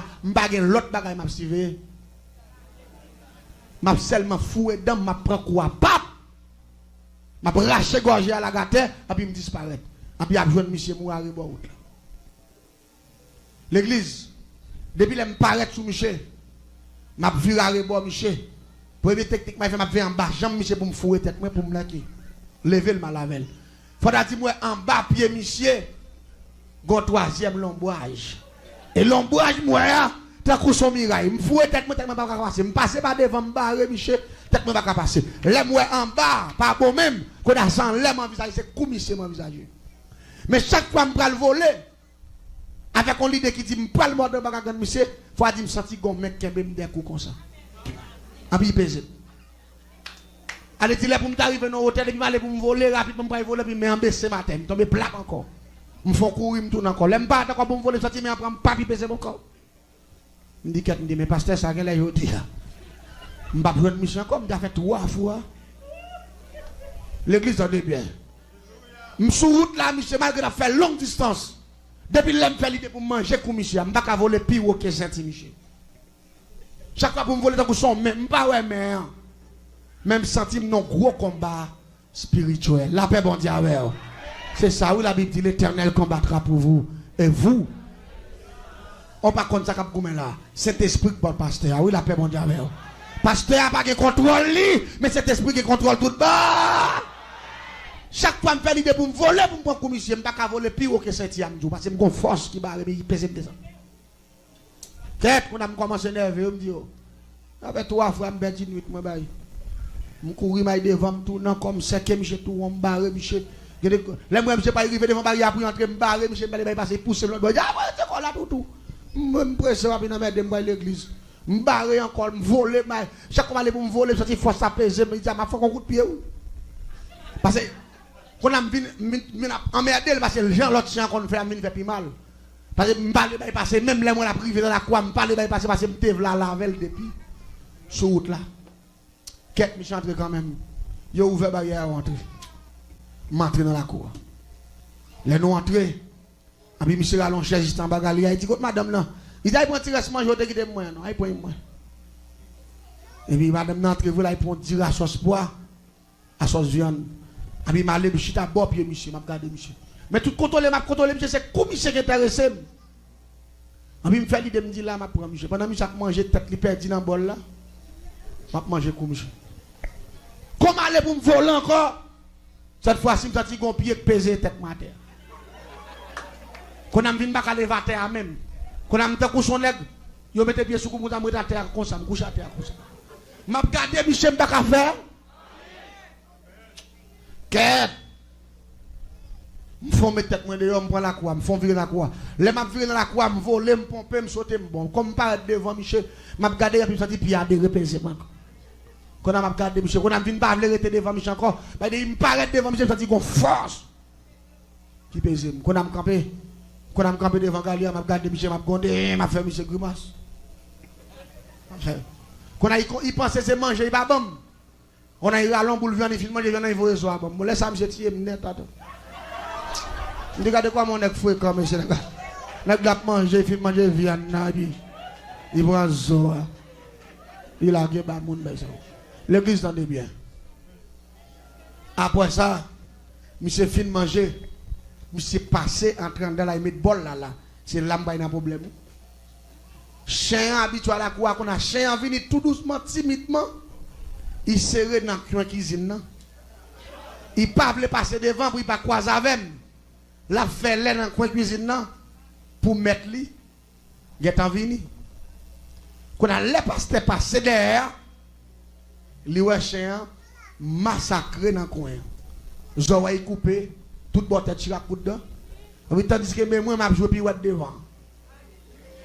a, m pa gen lòt bagay m ap siveye. M ap sèlman foure dan m, m ap pran kou a, pap! M ap rache gòje a lage atè, epi m disparèt. Epi y ap jwenn misye mouri arebò wout la. Legliz, depi lè m parèt sou misye, m ap vire arebò misye. Premye teknik m ap fè, m ap fè anba janm misye pou m foure tèt mwen, pou m leke. Leve l, m al avè l. Fò ta di m wè anba pye misye, gon twazyèm lonbraj. E lonbraj m wè a, tankou s on miray. M foure tèt mwen, tèt mwen pa ka pase. M pase pa devan, m bare misye, tèt mwen pa ka pase. Lè m wè anba, pa bon menm, kounye a se anlè m anvizaje, se kou misye m anvizaje. Men chak fwa m pral vole, avèk yon lide ki di m pral mòde anba gagann misye, fò a di m santi gon men k kenbe m dèkou konsa. Anpi peze m. Ale di lè pou m ta rive nan wotè, depi m ale pou m vole, rapidman m pral vole, epi men an bese m atè, m tonbe plat ankò. M fè yon kouri, m tounen ankò. Lè m parèt ankò pou m vole, m santi men an pran m, pap, li peze m ankò. M di kèt, m di, men pastè sa genlè jodi a m p ap jwenn misye ankò, m ta fè twa fwa. Legliz, tande byen. M sou wout la, misye, malgre n ap fè long distans. Depi lè m fè lide pou m manje kou misye a, m pa ka vole pi wo ke senti misye. Chak fwa pou m vole tankou s on men, m pa wè men an. Men m santi m nan gwo konba espirityèl. Lapè Bondye avè w. Se sa wi, Labib di, L'Éternel combattra pour vous, et vous. Ou pa konn sa k ap goumen la. Sentespri k ba w pastè a. Wi, lapè Bondye avè w. Pastè a pa gen kontwòl li, men Sentespri gen kontwòl tout bon. Chak fwa m fè lide pou m vole, pou m pran kou misye, m pa ka vole pi wo ke senti a, m di w, paske m gon fòs ki bare m, e ki peze m desann. Kèt, kounye a m kòmanse nève yo, m di yo. Sa fè twa fwa m pèdi nwit mwen bay. M kouri, m al devan, m tounen ankò, m sèke misye tou won, m bare misye. Gen de, lè m wè misye pa rive devan baryè a pou l antre, m bare misye, m pale bay pase, pouse l lòt bò. Di, "A, mwen rete kò la toutou." M, m prese, w ap vin anmède m, m pral legliz. M bare ankò, m vole, m al, chak fwa m ale pou m vole, m santi fòs la peze m, m di, "A, m ap fè yon kout pye, wi." Paske, kounye a m vin, m vin, m vin ap anmède l, paske jan lòt chen an konn fè a, m vin fè pi mal. Paske m pale bay pase, menm lè m wè l ap rive nan lakou a, m pale bay pase, paske m te vle al avè l depi sou wout la. Kèt, misye antre kanmenm. Yo ouvè baryè a, yo antre. M antre nan lakou a. Lè nou antre, epi misye rale yon chèz jis anba galri a, li di, "Kot madanm nan?" Li di, "Al pran ti rès manje w te kite pou mwen an non, al pran pou mwen." Epi madanm nan antre vre, l al pran yon diri a sòs pwa, a sòs vyann. Epi m ale, m chita bò pye misye, m ap gade misye. Men tout kontwole m ap kontwole misye, se kou misye ki enterese m. Epi m fè lide, m di, "La, m ap pran misye." Pandan misye ap manje, tèt li pèdi nan bòl la, m ap manje kou misye. Kou m ale pou m vole ankò, sèt fwa si m santi gon pye k peze tèt mwen atè. Kounye a m vin pa ka leve atè a menm. Kounye a m tankou s on nèg, yo mete pye sou kou m, konsa m ret atè a konsa, m kouche atè a konsa. M ap gade misye, m pa ka fè. Kèt! M fè yon met tèt mwen deyò, m pran lakou a, m fè yon vire lakou a. Lè m ap vire nan lakou a, m vole, m ponpe, m sote, m bon. Kòm m parèt devan misye, m ap gade, epi m santi pye a dere peze m ankò. Kounye a m ap gade misye, kounye a m vin pa vle rete devan misye ankò. Bay de, m parèt devan misye, m santi gon fòs ki peze m. Kounye a m kanpe, kounye a m kanpe devan galri a, m ap gade misye, m ap gwonde, m ap fè misye grimas. M ap fè. Kounye a li kon, li panse se manje li pa ban m. Kounye a li rale yon boul vyann, li fin manje vyann nan, li voye zo a ban m. Bon, lè sa a, misye tiye m nèt, atann. M di, "Gade kòman yon nèg frekan, mesye, nèg la, nèg la ap manje, li fin manje vyann nan, epi li pran zo a, li lage ba moun, bay sa yo." Legliz, tande byen. Apre sa, misye fin manje, misye pase antre anndan la, li met bòl la la. Se la m pral nan pwoblèm wi. Chen an abitye al lakou a, kounye a chen an vini tou dousman, timidman. Li sere nan kwen kizin nan. Li pa vle pase devan pou li pa kwaze avè m. L ap fè lè nan kwen kizin nan pou mèt li gentan vini. Kounye a, lè pastè pase dèyè a, li wè chen an masakre nan kwen an. Zòrèy koupe, tout bò tèt chire ak kout dan. Epi tandiske men mwen, m ap jwe piwèt devan.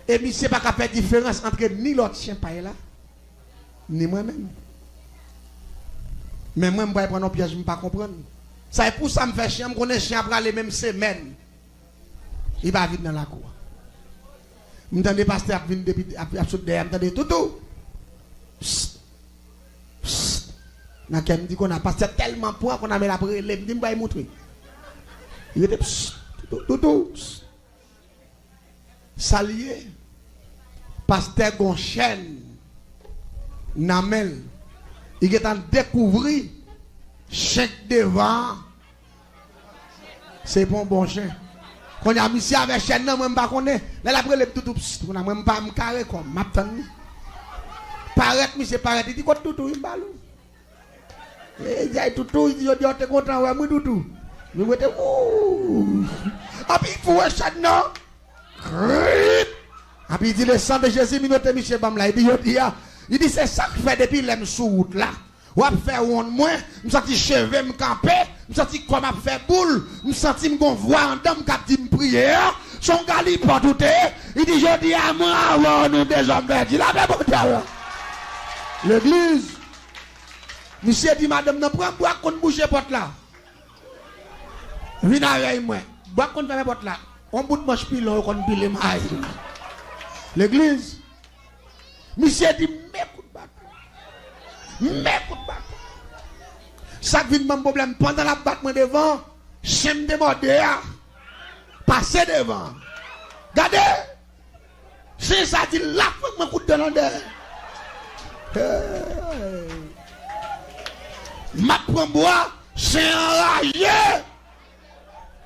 E misye pa ka fè diferans ant ni lòt chen pay la, ni mwen menm. Men mwen, m pral pran yon pyèj m pa konprann. Sa e pou sa m fè chen an, m konnen chen an prale menm semèn. Li pa vin nan lakou a. M tande pastè ap vin depi, ap, ap sot dèyè, m tande toutou. Psst. Psst. Nan kè m di konn a pastè tèlman pran konn a men l ap rele m di m bay moutre. Li rete psst. Toutou, toutou. Psst. Sa l ye? Pastè gon chèn nan men l. Li gentan dekouvri chen k devan an. Se pa yon bon chen. Kounye a misye avè chèn nan, mwen m pa konnen. Lè l ap rele m toutou, psst, kounye a mwen m pa, m kare kò m, m ap tann li. Parèt, misye parèt, li di, "Kot toutou?" M ba l ou. E, jay toutou, li di, "Jodi a w te kontan wè m wi toutou." Mwen mete, wouy. Anpi, pou wè chèn nan. Krit. Anpi, li di, "Le sang de Jésus, minote misye ban m la." Li di, "Jodi a." Li di, "Se sa k fè depi lè m sou wout la. W ap fè wonn mwen, m santi cheve m kanpe, m santi kò m ap fè boul, m santi m gon vwa anndan m k ap di m priye a, se yon galipòt ou te ye." Li di, "Jodi a, mwen avè w, nou de zòm pèdi." Lapè Bondye avè w. Legliz. Misye di madanm nan, "Pran bwa k konn bouche pòt la. Vin avèk mwen." Bwa k konn fèmen pòt la. Yon bout manch pilon yo konn pile may. Legliz. Misye di, "Men kout baton. Men kout baton." Sa k vin ban m pwoblèm, pandan l ap bat mwen devan, chen m te mòde a pase devan. Gade! Chen sa di l ap fè mwen kout dan nan dèyè. Hey. M ap pran bwa, chen an raje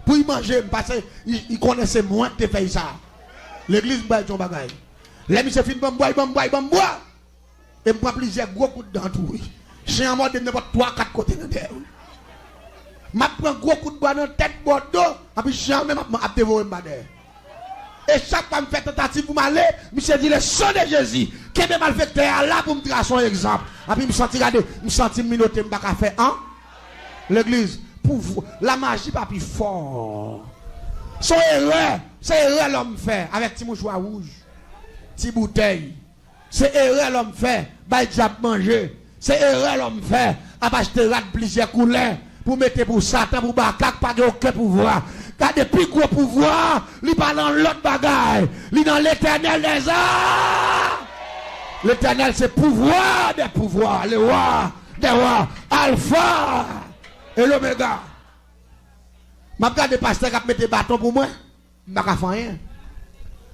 pou l manje m, paske li, li konnen se mwen k te fè l sa. Legliz, m pral di yon bagay. Lè misye fin ban m bwa, li ban m bwa, li ban m bwa. E m pran plizyè gwo kout dan tou, wi. Chen an mòde m nenpòt twa, kat kote nan dèyè, wi. M ap pran gwo kout bwa nan tèt, bò do, anpi chen an menm ap, ap devore m pa dèyè. E chak fwa m fè tantativ pou m ale, misye di, "Le sang de Jésus, kenbe malfektè a la pou m trase yon egzanp." Anpi m santi, gade, m santi m minote, m pa ka fè an. Legliz, pou, lamaji pa pi fò. Se yon erè, se erè lòm fè avèk ti mouchwa wouj, ti boutèy. Se erè lòm fè, bay dyab manje. Se erè lòm fè, ap achte rad plizyè koulè pou mete pou Satan, pou Baka k pa gen okenn pouvwa. Gade, pi gwo pouvwa, li pa nan lòt bagay. Li nan Letènèl dèzame. Letènèl se pouvwa dè pouvwa, le wa dè wa, Alfa e Lomega. M ap gade pastè k ap mete baton pou mwen. M pa ka fè anyen.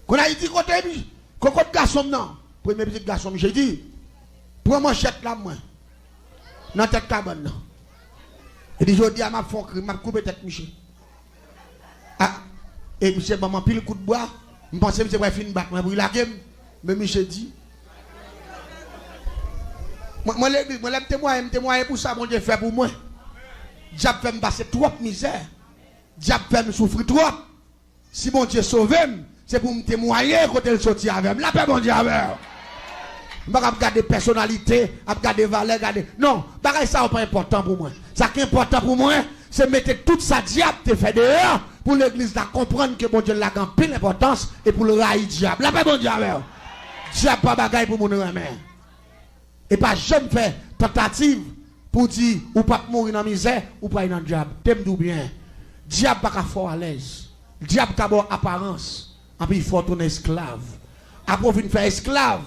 Kounye a li di, "Kote mi? Kokot gason m nan?" Premye pitit gason m, misye di, "Pran manchèt la mwen. Nan tèt kabann nan." Li di, "Jodi a, m ap fè yon krim, m ap koupe tèt misye." A, e misye ban m anpil kout bwa. M panse misye pral fin bat mwen pou l lage m. Men misye di, mwen, mwen legliz, mwen lè m temwaye, m temwaye pou sa Bondye fè pou mwen. Dyab fè m pase twòp mizè. Dyab fè m soufri twòp. Si Bondye sove m, se pou m temwaye kote l soti avè m. Lapè Bondye avè w. M pa ka ap gade pèsonalite, ap gade valè, gade. Non, bagay sa yo pa enpòtan pou mwen. Sa ki enpòtan pou mwen, se mete tout sa dyab te fè deyò, pou legliz la konprann ke Bondye lage anpil enpòtans e pou l rayi dyab. Lapè Bondye avè w. Dyab pa bagay pou moun renmen. E pa janm fè tantativ pou w di ou p ap mouri nan mizè, ou pral nan dyab. Te m di w byen, dyab pa ka fè w alèz. Dyab ka ba w aparans, anpi fè w tounen esklav. Apre w fin fè esklav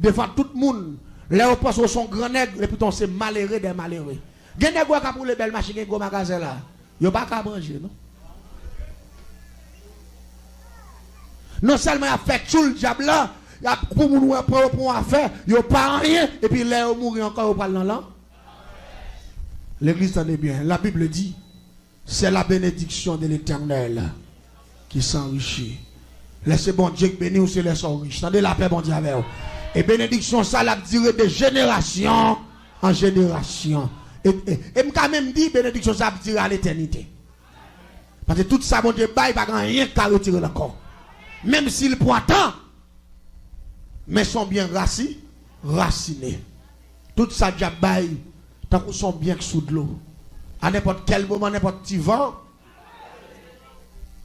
devan tout moun, lè yo panse w se yon gran nèg, epi w se malere dè malere. Gen nèg ou wè k ap woule bèl machin, gen gwo magazen la. Yo pa ka manje, non. Non sèlman y ap fè tchoul dyab la, y ap pou moun wè pran yo pou yon afè, yo pa anyen, epi lè yo mouri ankò, yo pral nan lan. Legliz, tande byen. La Bible dit, c'est la bénédiction de l'Éternel qui s'enrichit. Lè se Bondye k beni w, se lè sa w rich. Tande, lapè Bondye avè w. E benediksyon sa l ap dire de jenerasyon an jenerasyon. E, e, e m ka menm di, benediksyon sa ap dire a letènite. Paske tout sa Bondye bay, pa gen anyen k ka retire l ankò. Menm si l pran tan, men se yon byen rasi, rasine. Tout sa dyab bay, tankou se yon byen k sou dlo. A nenpòt kèl moman, nenpòt ti van,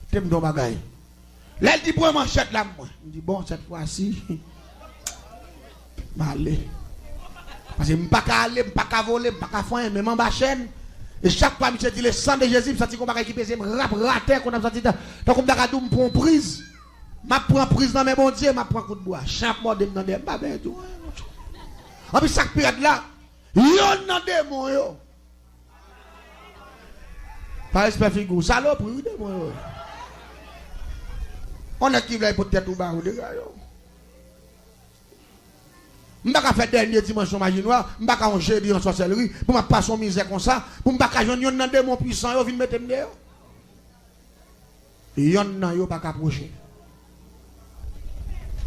te m di yon bagay. Lè l di, "Pran manchèt la mwen." M di, "Bon, sèt fwa si, m ale." Paske m pa ka ale, m pa ka vole, m pa ka fè anyen, menm anba chèn, E chak fwa misye di le sang de Jésus, m santi gon bagay ki peze m rap atè, konn ap santi tan- tankou m ta ka di w m pran yon priz. M ap pran priz nan men Bondye, m ap pran kout bwa. Chen ap mòde m nan dèyè, m pa benyen di w anyen, monchè. Anpi sa k pi rèd la, yonn nan demon yo. Pa respè figi w, salopri, wi, demon yo. On nèg ki vle pote tèt ou ba ou, dega yo. M pa ka fè dènye dimansyon maji nwa, m pa ka yon jedi an sòsèlri, pou m ap pase yon mizè konsa, pou m pa ka jwenn yonn nan demon pwisan yo vin mete m deyò. Yonn nan yo pa ka pwoche.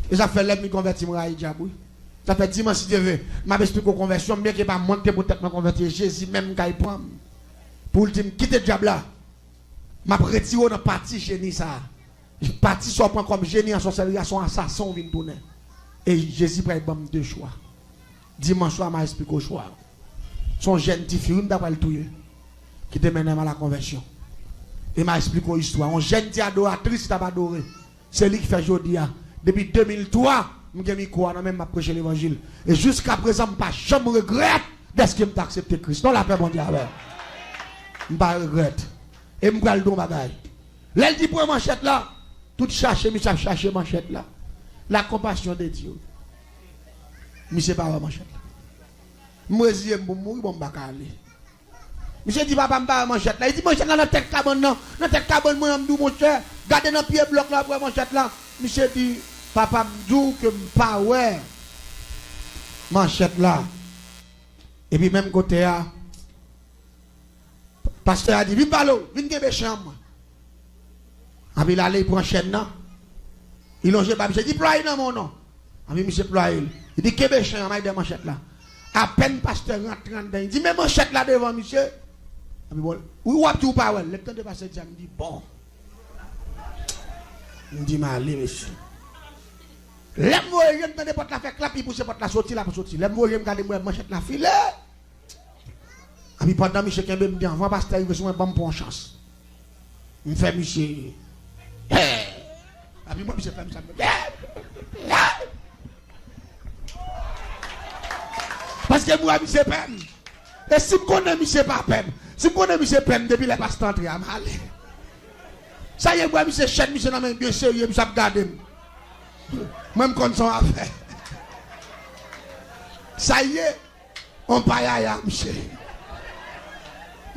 E sa fè lè m konvèti m rayi dyab, wi. Sa fè dimanch, si Dye ve, m ap esplike w konvèsyon m, byenke pa mwen ki te pou tèt mwen konvèti, e Jezi menm kay pran m. Pou l di m, kite dyab la. M ap retire w nan pati jeni sa a. Pati sa w pran kòm jeni an sòsèlri a, se yon asasen w vin tounen. E Jezi pral ban m de chwa. Dimanch swa, m a esplike w chwa. Se yon jèn tifi, wi, m ta pral touye. Ki te mennen m a la konvèsyon. E m a esplike w istwa. Yon jèn ti adoratris ki t ap adore. Se li ki fè jodi a. Depi de mil twa, m gen mikwo a nan men m, m ap preche levanjil. E jiska prezan, m pa janm regrèt dèske m te aksepte Kris. Non, lapè Bondye avè m. M pa regrèt. E m pral di w yon bagay. Lè l di pran manchèt la, tout chache, misye ap chache manchèt la. La compassion de Dieu. Misye pa wè manchèt la. M reziye m pou m mouri, bon, m pa ka ale. Misye di, papa, m pa wè manchèt la. Li di, manchèt la nan tèt kabann nan. Nan tèt kabann mwen an, m di w, monchè, gade nan pye blòk la, w ap wè manchèt la. Misye di, papa, m di w ke m pa wè manchèt la. Epi menm kote a, pastè a di, vin pale w, vin kenbe chen an mwen. Anpi l ale, li pran chèn nan. Li lonje ba misye, di, plwaye nan men w non. Anpi misye plwaye l. Li di, kenbe chen an, m al dèyè manchèt la. Apèn pastè rantre anndan, li di, men manchèt la devan misye. Anpi bon, wi, w ap di w pa wè l. Lè m tande pastè di sa, m di, bon. M di, m ale, mesye. Lè m voye je m tande pòt la fè klap, li pouse pòt la soti, l ap soti. Lè m voye je m gade, m wè manchèt la file. Anpi pandan misye kenbe m, m di, anvan pastè rive sou mwen, ban m pran yon chans. M fè misye, hey! Anpi mwen, misye fè m sa, m fè, hey! Hey! Paske m wè misye pè m. E si m konnen misye pa pè m, si m konnen misye pè m depi lè pastè antre a, m ale. Sa ye, m wè misye chèn misye nan men byen serye, misye ap gade m. Mwen, m konn se yon afè. Sa ye, on payaya, misye.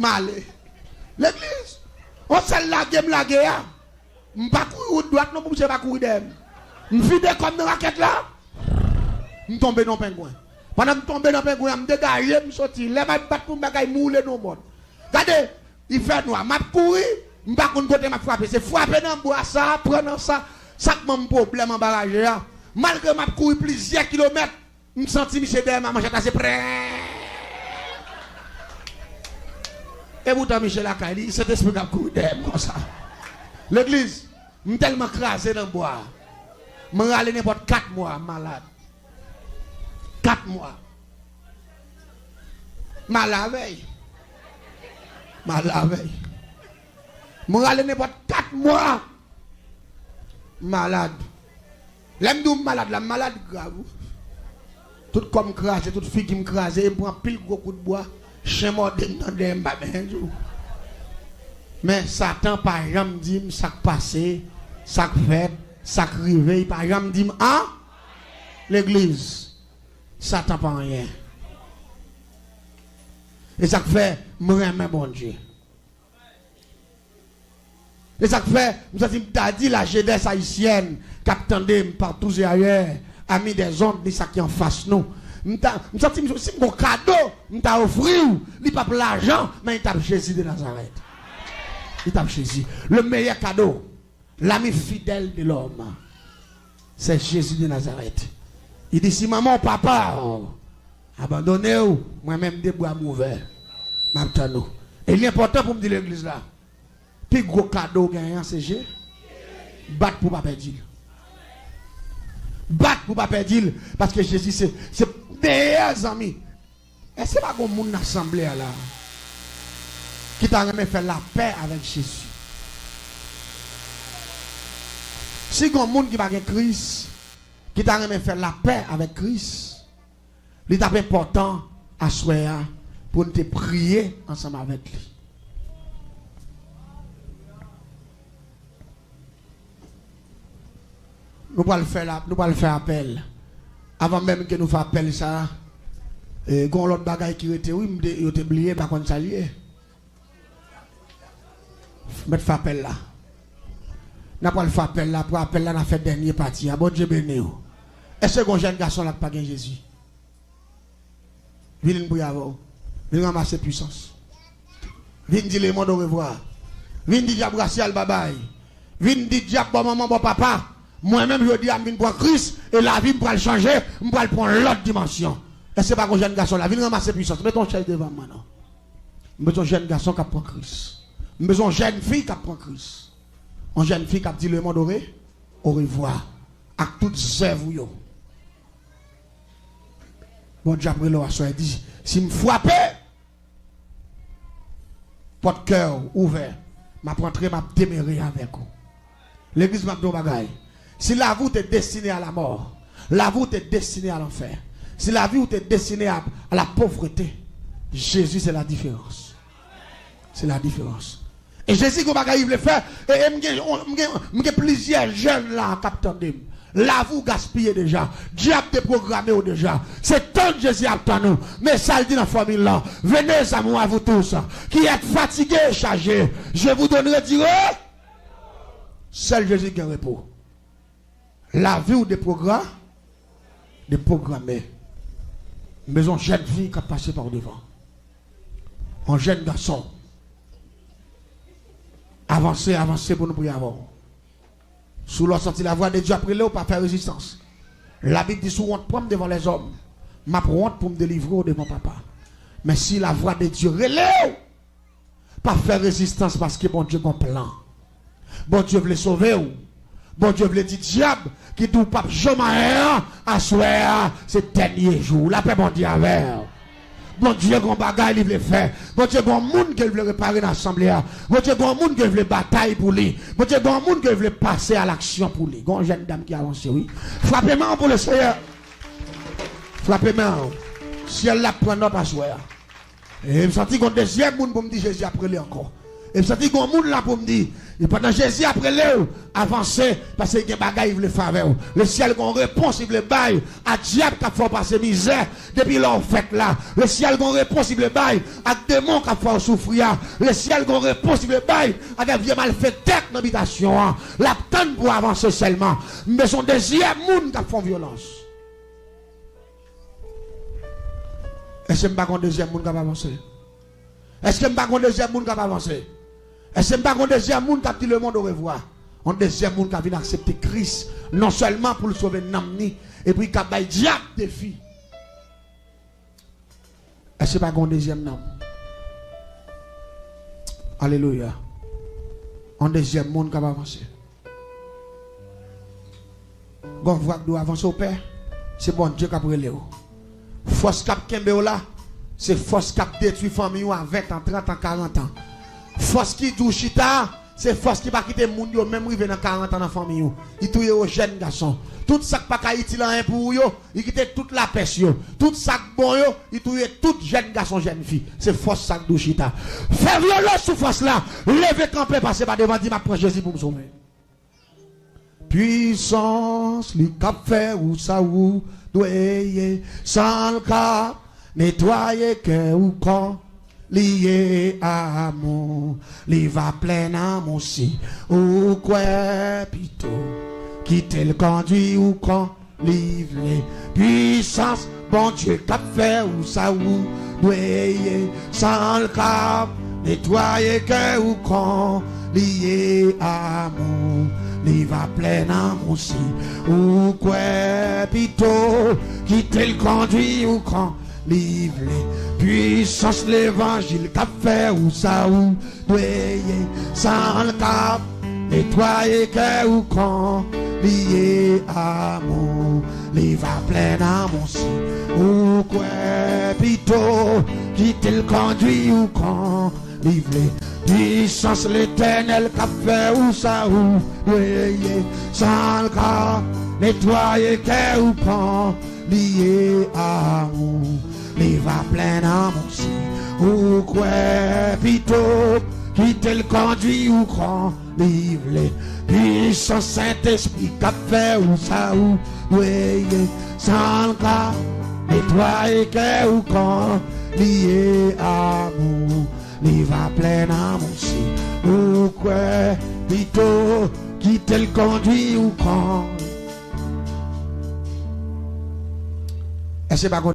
M ale. Legliz, on sèl lage m lage a. M pa kouri wout dwat non pou misye pa kouri dèyè m. M vide kò m nan rakèt la. M tonbe nan pengwen. Pandan m tonbe nan pengwen an, m degaje, m soti. Lè m ap bat pou m bagay, m woule nan mòn. Gade, li fè nwa. M ap kouri, m pa konn kote m ap frape. Se frape nan bwa sa, pran nan sa. Sa k ban m pwoblèm anba raje a. Malgre m ap kouri plizyè kilomèt, m santi misye dèyè m a manchèt la, se prè. E poutan misye lakay li, Sentespri k ap kouri dèyè m konsa. Legliz, m tèlman kraze nan bwa a. M rale nenpòt kat mwa, m malad. Kat mwa. M al avè y. M al avè y. M rale nenpòt kat mwa. M malad. Lè m di w m malad la, m malad grav, wi. Tout kò m kraze, tout figi m kraze, e m pran anpil gwo kout bwa. Chen mòde m nan dèyè, m pa benyen di w. Men Satan pa janm di m sa k pase, sa k fèt, sa k rive, li pa janm di m an. Legliz, Satan pa anyen. E sa k fè m renmen Bondye. E sa k fè, m santi m ta di la jeunesse haïtienne k ap tande m partout et ailleurs, amis des ondes, ni sa ki anfas nou. M ta, m santi m, si m gon kado, m ta ofri w, li p ap lajan, men li t ap Jezi de Nazarèt. Li t ap Jezi. Le meilleur cadeau, l'ami fidèle de l'homme, c'est Jésus de Nazareth. Li di, si manman w, papa w abandone w, mwen menm de bra m ouvè, m ap tann ou. E li enpòtan pou m di legliz la, pi gwo kado w genyen an, se Je-, bat pou w pa pèdi l. Bat pou w pa pèdi l, paske Jezi se, se meyè zanmi. Èske pa gon moun nan asanble a la ki ta renmen fè lapè avèk Jezi? Si gon moun ki pa gen Kris, ki ta renmen fè lapè avèk Kris, li t ap enpòtan aswè a pou n te priye ansanm avèk li. Nou pral fè la, nou pral fè apèl. Avan menm ke nou fè apèl sa, e, gon lòt bagay ki rete, wi, m te, yo te bliye, m pa konn sa l ye. Mèt fè apèl la. N ap pral fè apèl la, apre apèl la, n a fè dènye pati a. Bondye beni w. Èske gon jèn gason la k pa gen Jezi? Vin, vin priye avè w. Vin ranmase pwisans. Vin di lemonn orevwa. Vin di dyab rasyal babay. Vin di dyab bò manman, bò papa. Mwen menm, jodi a, m vin pran Kris, e lavi m pral chanje, m pral pran lòt dimansyon. Èske pa gon jèn gason la? Vin ranmase pwisans. Mete yon chèz devan mwen, non. M bezwen yon jèn gason k ap pran Kris. M bezwen yon jèn fi k ap pran Kris. Yon jèn fi k ap di lemonn ore, orevwa. Ak tout zèv ou yo. Bondye ap rele w aswè, di, si m frape, pòt kè w ouvè, m ap rantre, m ap demere avèk ou. Legliz, m ap di w yon bagay. Si lavi w te destine a la mò, lavi w te destine a lanfè, si lavi w te destine a, a la povrete, Jezi se la diferans. Se la diferans. E Jezi gen yon bagay li vle fè. E, e m gen, m gen, m gen plizyè jèn la k ap tande m. Lavi w gaspiye deja. Dyab deprograme w deja. Se tann Jezi ap tann ou. Men sa l di nan fòmil lan. Venez à moi, vous tous qui êtes fatigués et chargés, je vous donnerai du re-, Sèl Jezi gen repo. Lavi w deprogra-, deprograme. M bezwen yon jèn fi k ap pase pa w devan. Yon jèn gason. Avanse, avanse pou nou priye avè w. Si w santi lavwa de Dye ap rele w, pa fè rezistans. Labib di, si w wont pran m devan lèzòm, m ap wont pou m delivre w devan Papa. Men si lavwa de Dye rele w, pa fè rezistans, paske Bondye gon plan. Bondye vle sove w. Bondye vle di dyab ki di w p ap janm anyen an, aswè a se dènye jou. Lapè Bondye avè w. Bondye gon bagay li vle fè. Bondye gon moun ke l vle repare nan asanble a. Bondye gon moun ke l vle batay pou li. Bondye gon moun ke l vle pase a laksyon pou li. Gon jèn dam ki avanse, wi. Frape men w pou Leseyè. Frape men w. Syèl la ap pran nòt aswè a. E m santi gon dezyèm moun pou m di Jezi ap rele ankò. E m santi gon moun la pou m di, e pandan Jezi ap rele w, avanse, paske gen bagay li vle fè avè w. Lesyèl gon repons li vle bay a dyab k ap fè w pase mizè depi lè w fèt la. Lesyèl gon repons li vle bay ak demon k ap fè w soufri a. Lesyèl gon repons li vle bay avèk vye malfektè k nan bitasyon an. L ap tann pou w avanse sèlman. M bezwen dezyèm moun k ap fè w vyolans. Èske m pa gon dezyèm moun k ap avanse? Èske m pa gon dezyèm moun k ap avanse? Èske m pa gon dezyèm moun k ap di lemonn orevwa? Yon dezyèm moun k ap vin aksepte Kris, non sèlman pou l sove nanm ni, epi k ap bay dyab defi. Èske pa gon dezyèm nanm? Alelouya. Yon dezyèm moun k ap avanse. Gon vwa k di w avanse, w pè, se Bondye k ap rele w. Fòs k ap kenbe w la, se fòs k ap detwi fanmi w a ven an, trant an, karant an. Fòs ki di w chita, se fòs ki pa kite moun yo menm rive nan karant an nan fanmi w. Li touye yo jèn gason. Tout sa k pa ka itil anyen pou ou yo, li kite tout lapès yo. Tout sa k bon yo, li touye tout jèn gason, jèn fi. Se fòs sa k di w chita. Fè vyolans sou fòs la. Leve kanpe, pase pa devan, di, m ap pran Jezi pou m sove. Pwisans li k ap fè ou sa ou dwe ye, san l k ap netwaye kè ou kon li ye amou, li va plen amou si ou kwè pito, kite l kondwi ou kon li vle. Pwisans Bondye k ap fè ou sa ou dwe ye, san l k ap netwaye kè ou kon li ye amou, li va plen amou si ou kwè pito, kite l kondwi ou kon li vle. Pwisans levanjil k ap fè ou sa ou dwe ye, san l k ap netwaye kè ou kon li ye amou, li va plen amou si ou kwè pito, kite l kondwi ou kon li vle. Pwisans Letènèl k ap fè ou sa ou dwe ye, san l k ap netwaye kè ou kon li ye amou, li va plen amou si Ou kwè pito kite l kondwi ou kon li vle. Pwisans Sentespri k ap fè ou sa ou dwe ye. San l ka netwaye kè ou kon li ye amou. Li va plen amou si ou kwè pito kite l kondwi ou kon. Èske pa